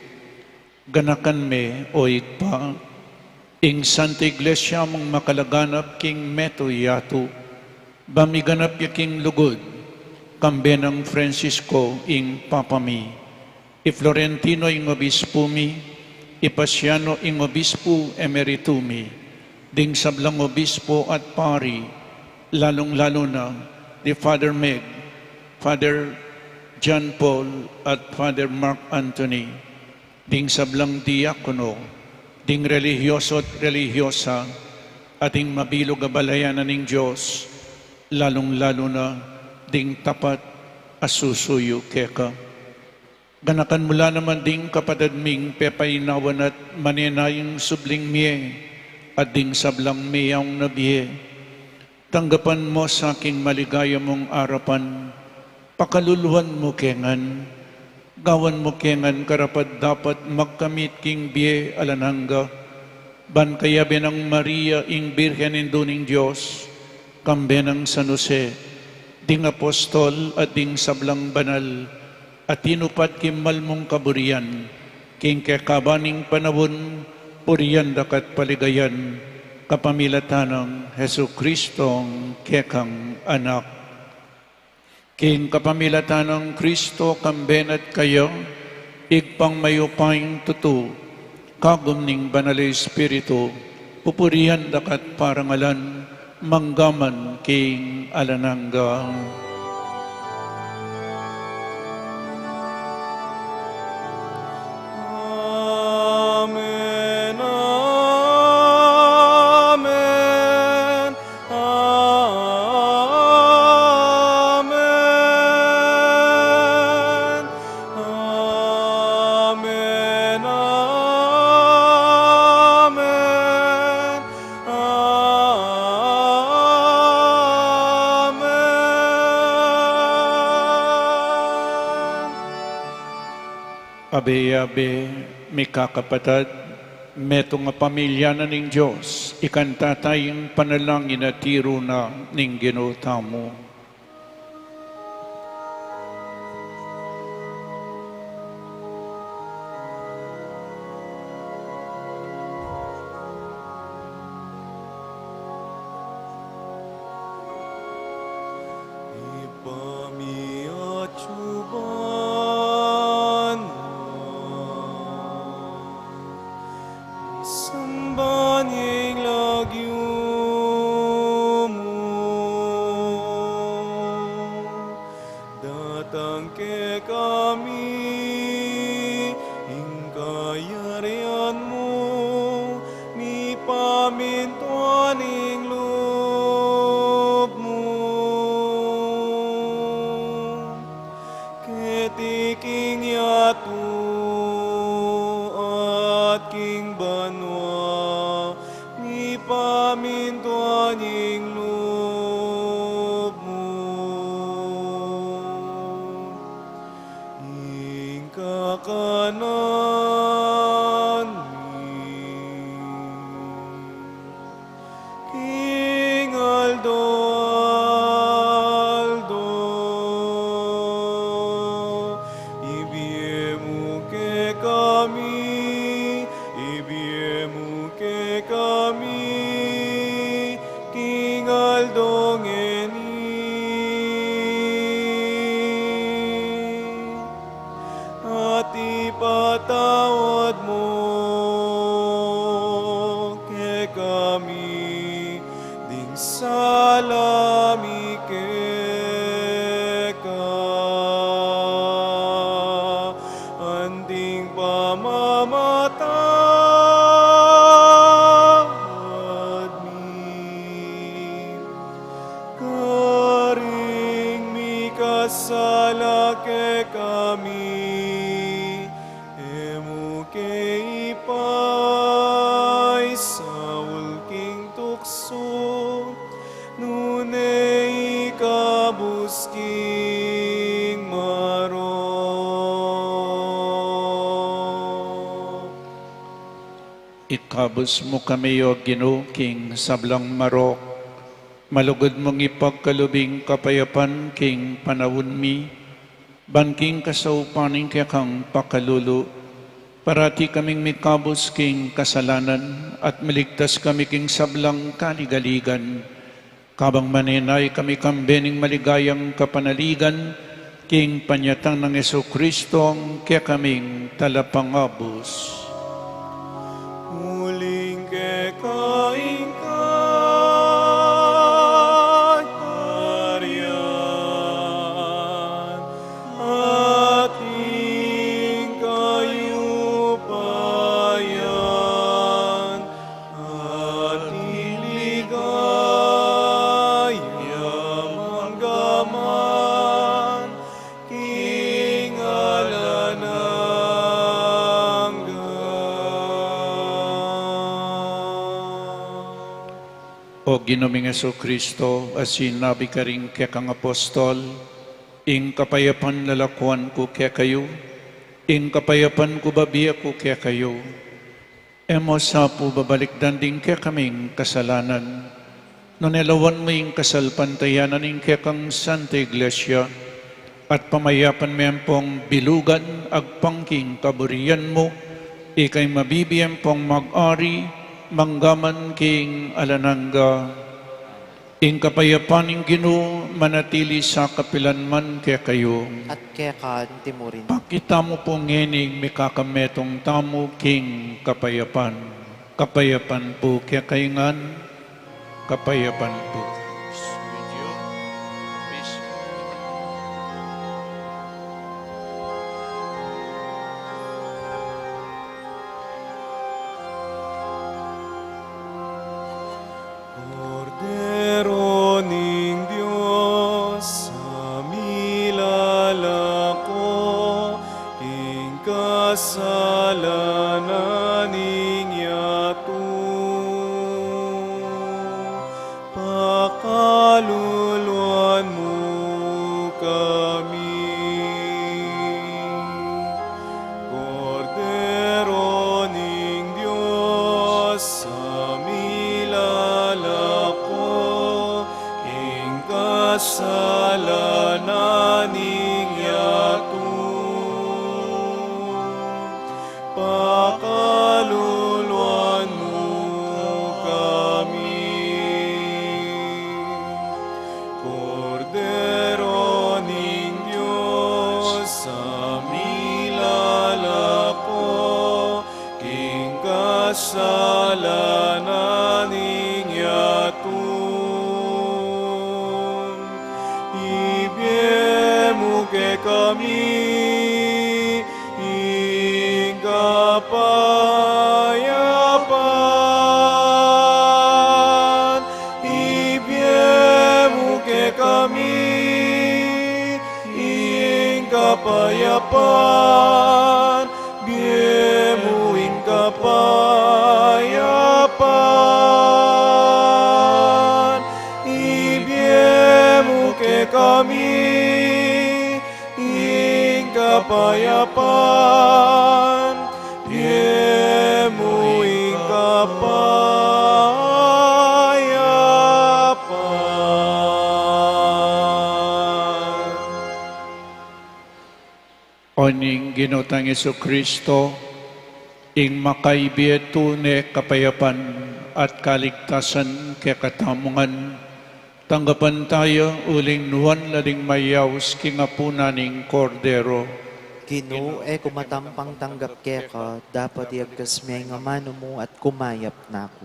Ganakan me, o Ibpa, ing Santa Iglesia mung makalaganap king metung yatu, ba miganap ya king lugud, kambe nang Francisco ing Papa mi, i Florentino ing Obispu mi, i Pasiano ing Obispu Emeritu mi, ding sablang obispu at pari, lalung-lalu na di Father Meg, Father John Paul, at Father Mark Anthony. ding sablang diakono, ding relihiyoso at relihiyosa, at ding mabilug a balayan na ning Dios, lalung-lalu na ding tapat a susuyu keka. Ganakan mu la naman ding kapatad ming pepainawan at manenayang subling mie, at ding sablang meyaun na bie. Tanggapan mu sa king maligaya mung arapan, pakaluluan mu ke ngan, gawan mu ke ngan karapat-dapat magkamit king bie alang angga, ban kayabe nang Maria ing Birhen Indu ning Dios, kambe nang San Jose, ding apostol at ding sablang banal, a tinupad king mal mung kaburian, king kekaban ning panaun, purian da ka at paligayan, kapamilatan nang Jesucristong kekang Anak. King kapamilatan nang Cristo, kambe na at kaya, Ibpang mayupayang tutu, kagum ning Banal a Espiritu, pupurian da ka at parangalan, mangga man king alang angga. Amen, amen, amen, amen, amen. Amen. Abe-abe, mikakapatad, metung a pamilya na ning Dios, ikanta taya ing panalangin a tiru na ning Ginu tamu. Ibpa mi atsu ka banua, samban ya ing lagyu mu, datang kekami ing kayarian mu, mipamintuan ing lub mu keti king yatu at king banua, mipamintuan ing lub mu. Ing kakanan mi king aldo-aldo, ibie mu kekami, ibie mu kekami king aldo ngeni. At ipatawad mu kekami ding sala mi keka, anting pamamatawad mi karing mikasala kekami. E mu ke ipaisaul king tuksu, nune ikabus king marok. Ikabus mu kami, O Ginu, king sablang marok. Malugud mung ipagkalub ing kapayapan king panaun mi, ban king kasaupan ning kekang pakalulu, parati kaming mikabus king kasalanan at maligtas kami king sablang kaligaligan. Kabang manenaya kami kambe ning maligayang kapanaligan, king panyatang nang Jesucristo, ing kekaming Talapangabus. Uling keka ing kayarian, at ing kayup O Ginu ming Jesucristo, a sinabi karing kekang apostol, ing kapayapan lalakuan ku kekayu, ing kapayapan ku babie ku kekayu. E mu sa pu babalikdan ding kekaming kasalanan, nune lawan mu ing kasalpantayanan ning kekang Santa Iglesia, at pamayapan me ampong bilugan agpang king kaburian mu, ika'y mabibie ampong mag-ari manggaman king alang angga. Ing kapayapan ning Ginu manatili sa kapilan man kekayu. At keka anti mu rin. Pakita mu pu ngening mikakametung tamu king kapayapan. Kapayapan pu kekayu ngan. Kapayapan pu. Kordero ning Dios, a milalako king kasalanan ning yatu, pakaluluan mu kami. Kordero ning Dios, a milalako king kasalanan ning yatu, pakaluluan mu kami. Kordero ning Dios, a milalako king kasalanan ning yatu, ibie mu kekami ing kapayapan. Ibie mu kekami ing kapayapan. Bie mu ing kapayapan. Ibie mu kekami ing kapayapan. Bie mu ing kapayapan. O ning Ginu tang Jesucristo, ing makaibie tune kapayapan at kaligtasan kekatamu ngan, tanggapan taya uling nuan la ding mayaus king apunan ning Kordero. Ginu, e ku matampang tanggap keka, dapot iagkas me ing amanu mu at kumayap na ku.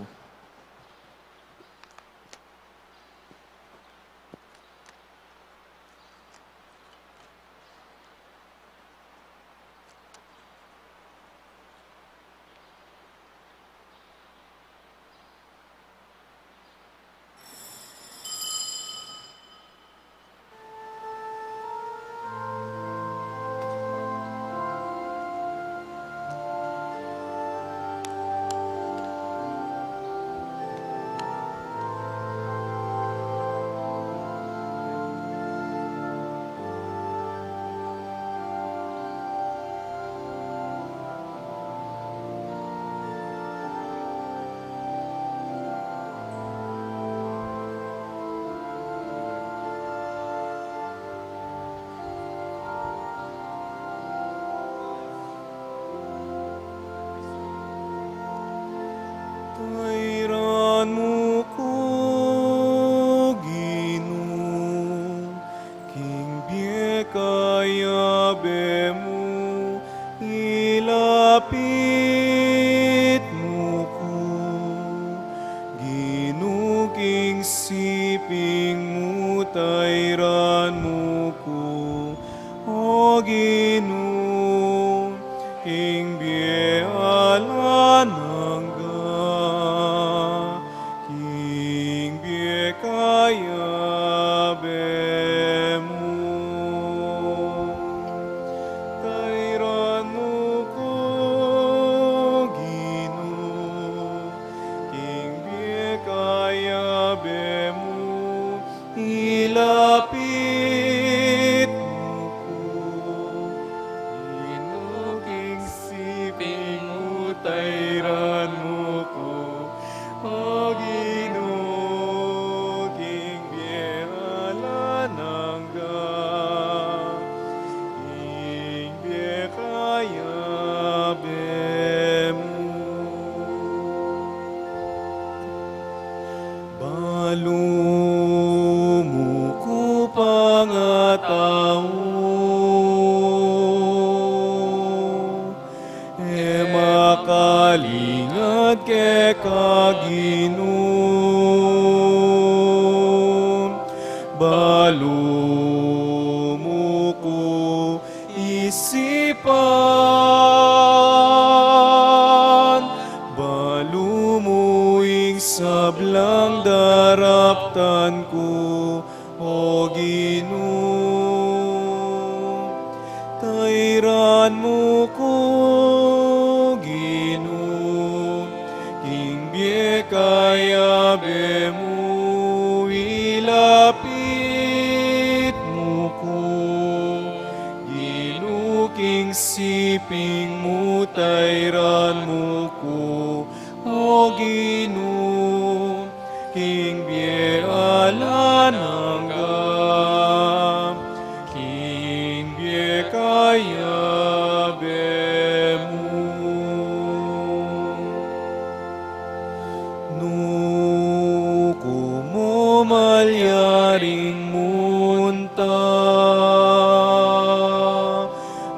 Tairan mu ku, Ginu, king bie kayabe mu, ilapit mu ku, Ginu, king siping mu, tairan mu ku, O Ginu, king bie alang angga. Tairan mu ku, O Ginu, king bie alang angga, king bie kayabe mu. Balu mu ku pangatau, e makalingat keka Ginu. Balu mu ku isipan, balu mu ing sablang daraptan ku, O Ginu. Tairan mu ku, Ginu, king bie kayabe mu, ilapit mu ku, Ginu, king siping mu. Tairan mu ku, O Ginu, king bie alang angga, king bie kayabe mu. Nu ku mu malyaring munta,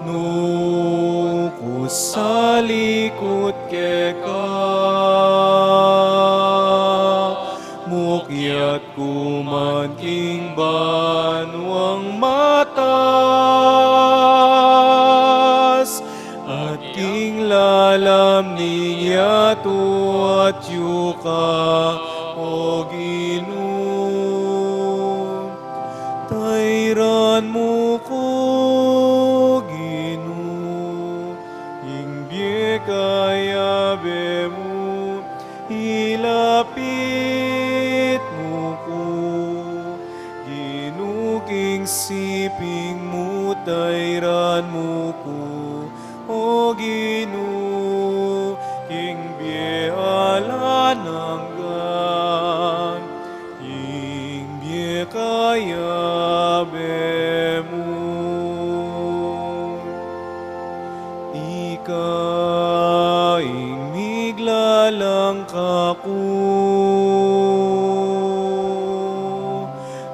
nu ku salikut keka, mukyat ku man king banuang matas, at king lalam ning yatu atyu ka, O Ginu. Tairan mu ku, Ginu, king bie kayabe mu, ilapit mu ku, Ginu, king siping mu. Tairan mu ku, O Ginu, king bie alang angga, king bie kayabe mu. Ika ing miglalang kaku,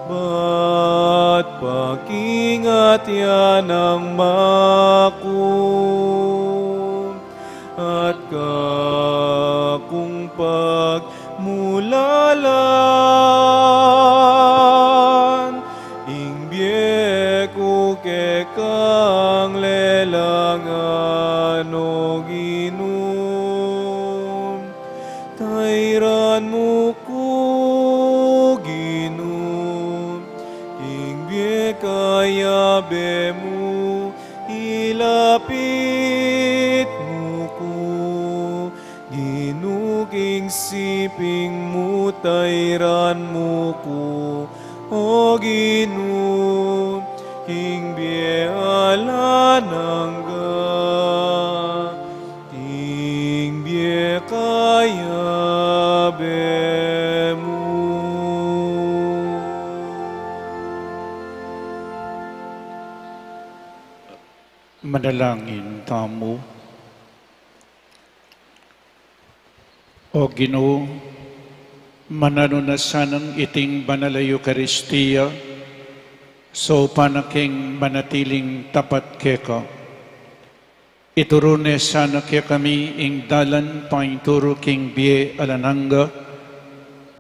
bat pakingat ya nang maku, at kakung pagmulalan, ing bie ku kekang lelangan, O Ginu. Tairan mu ku, Ginu, king bie kayabe mu, ilapit mu ku, Ginu, king siping mu. Tairan mu ku, O Ginu, king bie alang angga, king bie kayabe mu. Manalangin tamu. O Ginu, mananu na sanang iting banal a Eukaristia, saupan na king manatiling tapat keka. Ituru ne sana kekami ing dalan painturu king bie alang angga,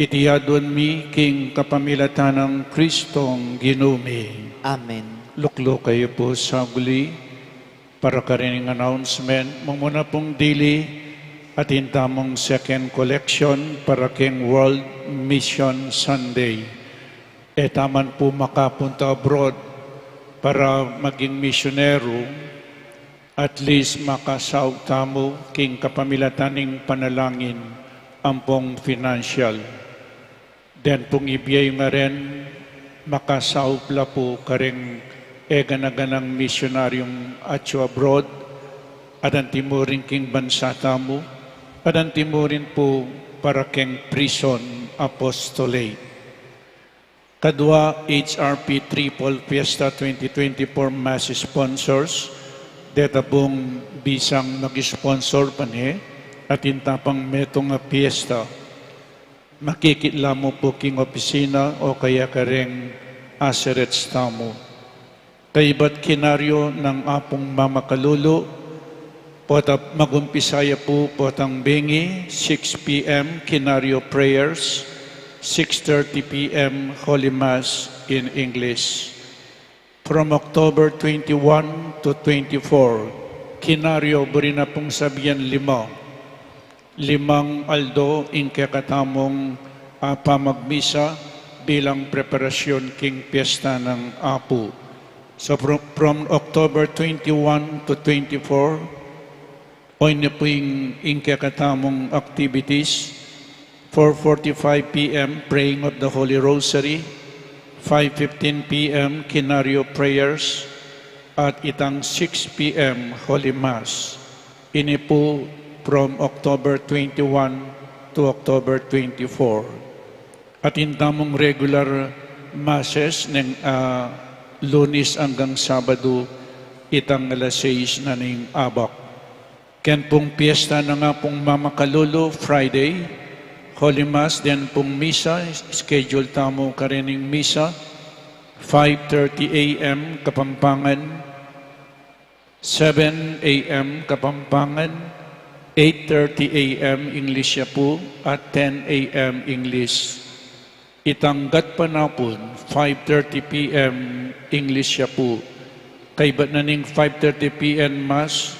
iti aduan mi king kapamilatan nang Kristong Ginu mi. Amen. Lukluk kayu pu saguli. Para karing announcement, mumuna pung dili, atin tamung second collection para king World Mission Sunday. E tamu man pu makapunta abroad para maging misyonero, at least makasaup tamu king kapamilatan ning panalangin ampong financial. Den pung ibie yu ngaren, makasaup la pu karing e gana-ganang misyonarung atyu abroad, At anti mu rin king bansa tamu, at anti mu rin pu para keng prison apostolate. Kadua, H R P Triple Fiesta twenty twenty-four Mass sponsors, deta pung bisang mag-sponsor pane, atin ta pang metung a fiesta. Makikit la mu pu king opisina o kaya kareng aserets tamu. Kaybat kinaryo nang Apung Mamakalulu, pota magumpisa ya pu potang bengi, six P M, kinaryo prayers, six thirty P M, Holy Mass in English. From October twenty-one to twenty-four, kinaryo buri na pung sabian lima. Limang aldo ing kekatamung, ah, pamagmisa bilang preparasyon king Piyesta nang Apu. So, from, from October twenty-one to twenty-four, oyni pu ing, ing kekatamung activities, four forty-five P M, praying of the Holy Rosary, five fifteen P M, kinaryo prayers, at itang six P M, Holy Mass. Ini pu from October twenty-one to October twenty-four. Atin tamung regular masses neng, ah, Lunes anggang Sabadu, itang alas sais na ning abak. Ken pung piyesta nang Apung Mamakalulu, Friday, Holy Mass, den pung misa, schedule tamu karening misa, five thirty A M Kapampangan, seven A M Kapampangan, eight thirty A M English ya pu, at ten A M English. Itang gatpanapun, five thirty P M English ya pu. Kaybat na ning five thirty P M Mass,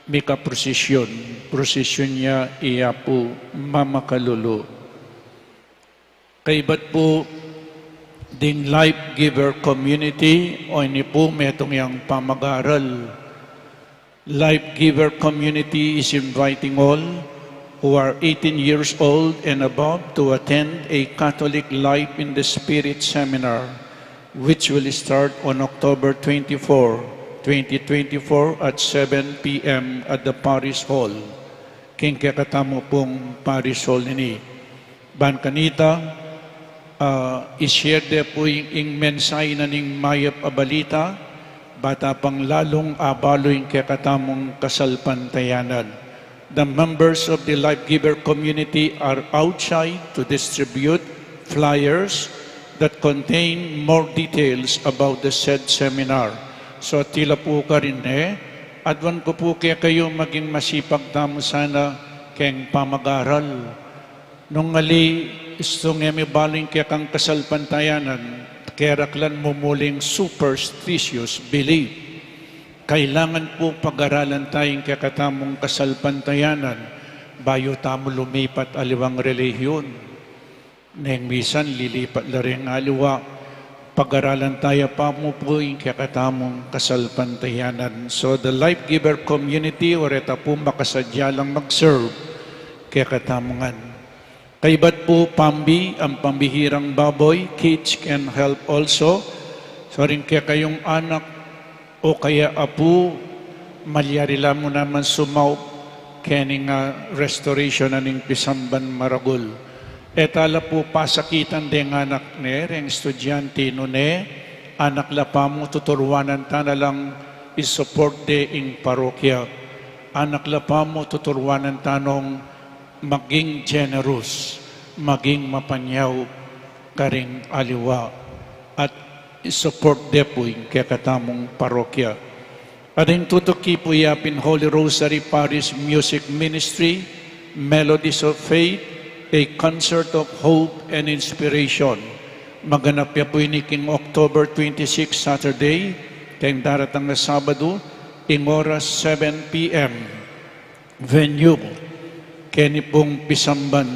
mika prosesyon. Prosesyon ya i Apu Mamakalulu. Kaybat pu ding Life Giver Community, oyni pu metung yang pamag-aral. Life Giver Community is inviting all who are eighteen years old and above to attend a Catholic Life in the Spirit seminar, which will start on October twenty-four, twenty twenty-four at seven P M at the Parish Hall. King kekatamu pung Parish Hall ini. Ban kanita, ah, i-share de pu ing, ing mensahe na ning mayap a balita, bata pang lalung abalu ing kekatamung kasalpantayanan. The members of the Life Giver community are outside to distribute flyers that contain more details about the said seminar. So, tila pu karin ne, adwan ku pu kekayu maging masipag tamu sana keng pamag-aral. Nung ali, istung e mi balu ing kekang kasalpantayanan, keraklan mumuling superstitious belief. Kailangan pu pag-aralan taya ing kekatamung kasalpantayanan, bayu tamu lumipat aliwang relihiyon. Neng misan lilipat la reng aliwa, pag-aralan taya pa mu pu ing kekatamung kasalpantayanan. So, the Life Giver community, o reta pu makasadya lang mag-serve, kekatamu ngan. Kaybat pu pambi, ang pambihirang baboy, kids can help also. So, ring kekayung anak o kaya apu, malyari la mu naman sumaup keni nga restoration na ning pisamban maragul. E ta la pu pasakitan deng anak ne, reng estudyante, nune, anak la pa mu tuturuanan ta na lang i-support de ing parokya. Anak la pa mu tuturuanan ta nong maging generous, maging mapanyaup karing aliwa, at i-support de pu ing kekatamung parokya. At ing tutuki pu ya pin Holy Rosary Parish Music Ministry, Melodies of Faith, a concert of hope and inspiration. Maganap ya pu ini king October twenty-six, Saturday, keng daratang a Sabadu, ing oras seven P M. Venue, keni pung pisamban,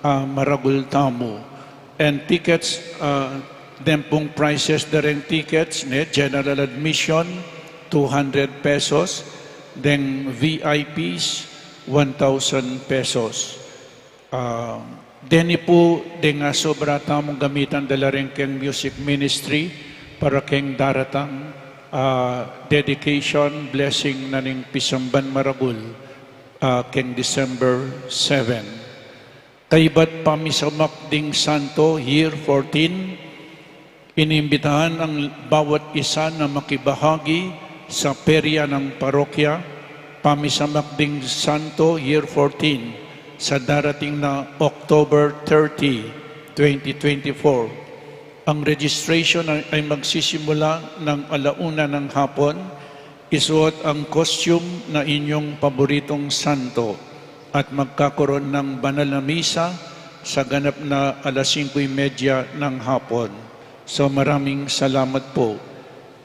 ah, maragul tamu. And tickets, ah, deng pung prices da reng tickets, ne, general admission, two hundred pesos, deng V I Ps, one thousand pesos. Ah, deni pu, deng asobra tamung gamitan da la reng keng music ministry, para keng daratang ah, dedication, blessing na ning pisamban maragul, ah, keng December seven. Kaybat pamisamak ding Santo, Year fourteen, inimbitahan ang bawat isa na makibahagi sa perya ng parokya, pamisamak ding Santo, Year fourteen, sa darating na October thirty, twenty twenty-four. Ang registration ay, ay magsisimula ng ala una ng hapon. Isuot ang costume na inyong paboritong santo at magkakaroon ng banal na misa sa ganap na alas singko y media ng hapon. So, maraming salamat po.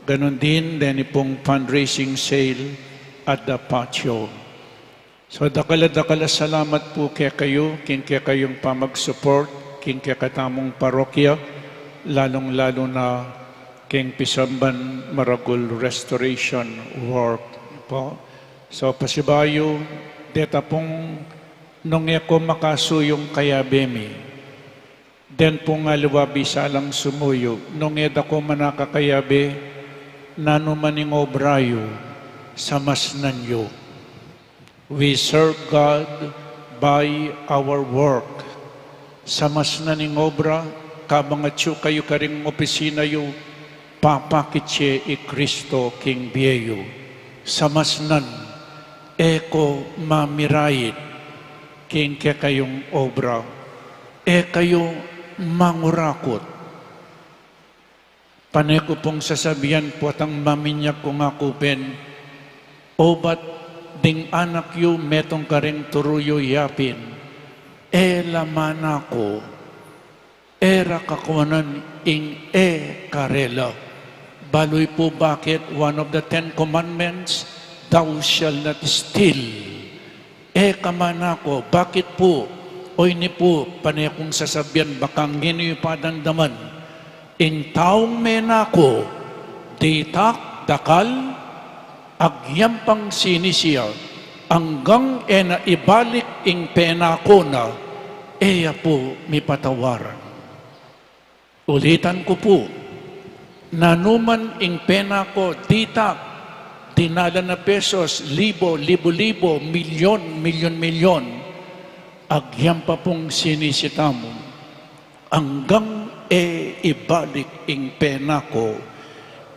Ganun din, deni pong fundraising sale at the patio. So, dakal a dakal a salamat po kekayu, king kekayung pamag-support king kekatamung parokya, lalung-lalu na king pisamban maragul restoration work po. So, pasibayu, deta pung nung e ko makasuyung kayabe mi. Den pung aliwa bisa lang sumuyu, nung e da ko manakakayabe, nanu man ing obra yu, samasnan yu. We serve God by our work. Samasnan ing obra, kabang atyu kayu karing opisina yu, papakit ye i Kristo king bie yu. Samasnan, e ko mamirait king kekayung obra. E kayu mangurakut. Pane ku pung sasabian potang maminyag ku nga ku pin, obat ding anak yu metung karing turu yu yapin, e la mana ku, e ra kakuanan ing e karela. Balu yu pu bakit one of the Ten Commandments, "Thou shalt not steal." E ka mana ku, bakit pu? O ini pu, pane kung sasabian, baka ngeni yu pa dandaman. Ing taung mena ku, ditak, dakal, agyang pang sinisi ya, anggang e na ibalik ing pena ku na, e ya pu mipatawaran. Ulitan ku pu, nanu man ing pena ku ditak, dinalan a pesos, libo, libo-libo, milyon, milyon-milyon, agyang pa pung sinisi tamu, anggang e ibalik ing pena ku,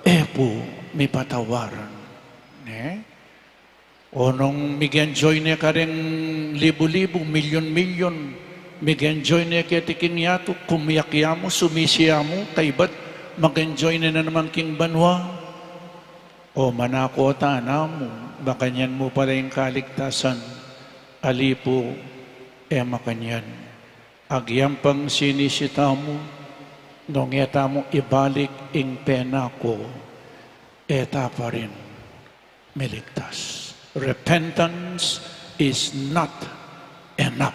e pu mipatawaran. Ne? O nung mig-enjoy ne karing libu-libu, milyon-milyon, mig-enjoy ne keti king yatu, kumiak ya mu, sumisi ya mu, kaybat mag-enjoy ne na naman king banua. O manako tana mu, makanyan mu pala ing kaligtasan, ali pu, e makanyan. Agyang pang sinisi tamu, nung e tamu ibalik ing pena ku, e ta pa rin miligtas. Repentance is not enough.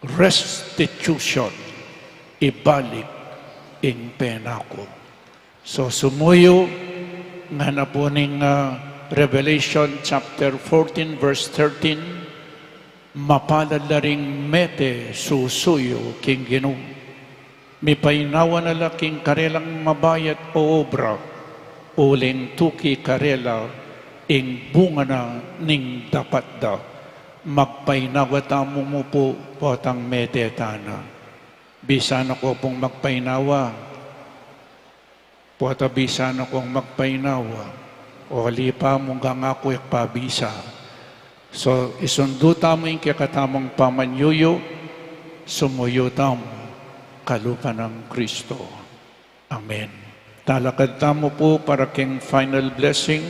Restitution, ibalik ing pena ku. So, sumuyu, ngana pu ning, ah, Revelation chapter fourteen, verse thirteen, mapalad la ring mete susuyu king Ginu. Mipainawa na la king karelang mabayat a obra, uling tuki karela ing bunga na ning dapat da. Magpainawa tamu mu pu, potang mete tana. Bisa na ko pung magpainawa. Pota bisa na kong magpainawa, o ali pa mu, ngana ku e ku pa bisa. So, isundu tamu ing kekatamung pamanyuyu, sumuyu tamu kalupa nang Kristo. Amen. Talakad tamu pu para king final blessing.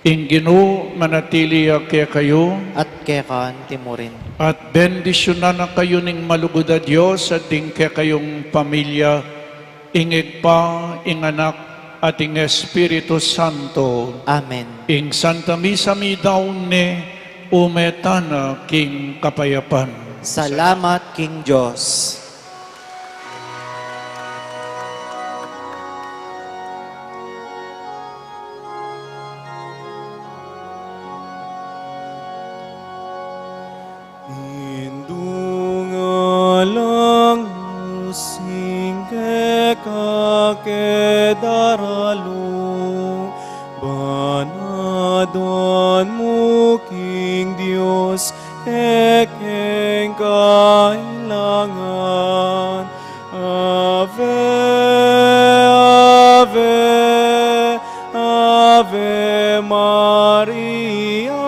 Ing Ginu manatili ya kekayu. At keka anti mu rin. At bendisyunan na kayu ning malugud a Dios at ding kekayung pamilya, ing Ibpa, ing Anak, at ing Espiritu Santo. Amen. Ing Santa Misa midaun ne, ume tana king kapayapan. Salamat king Dios. Indung alang using keka ke daralu. e keng kailangan. Ave, Ave, Ave Maria.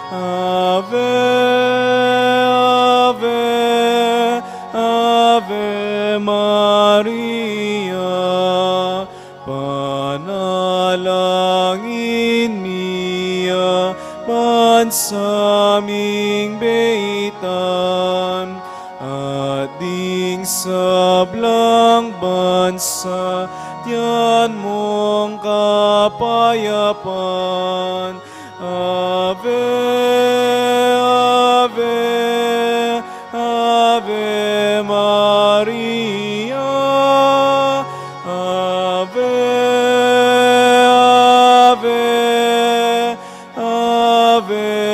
Ave, Ave, Ave Maria. Panalangin mi ya ban sa ming beitan, at ding sablang bansa tiyan mung kapayapan. Ave, Ave, Ave Maria. Ave, Ave, Ave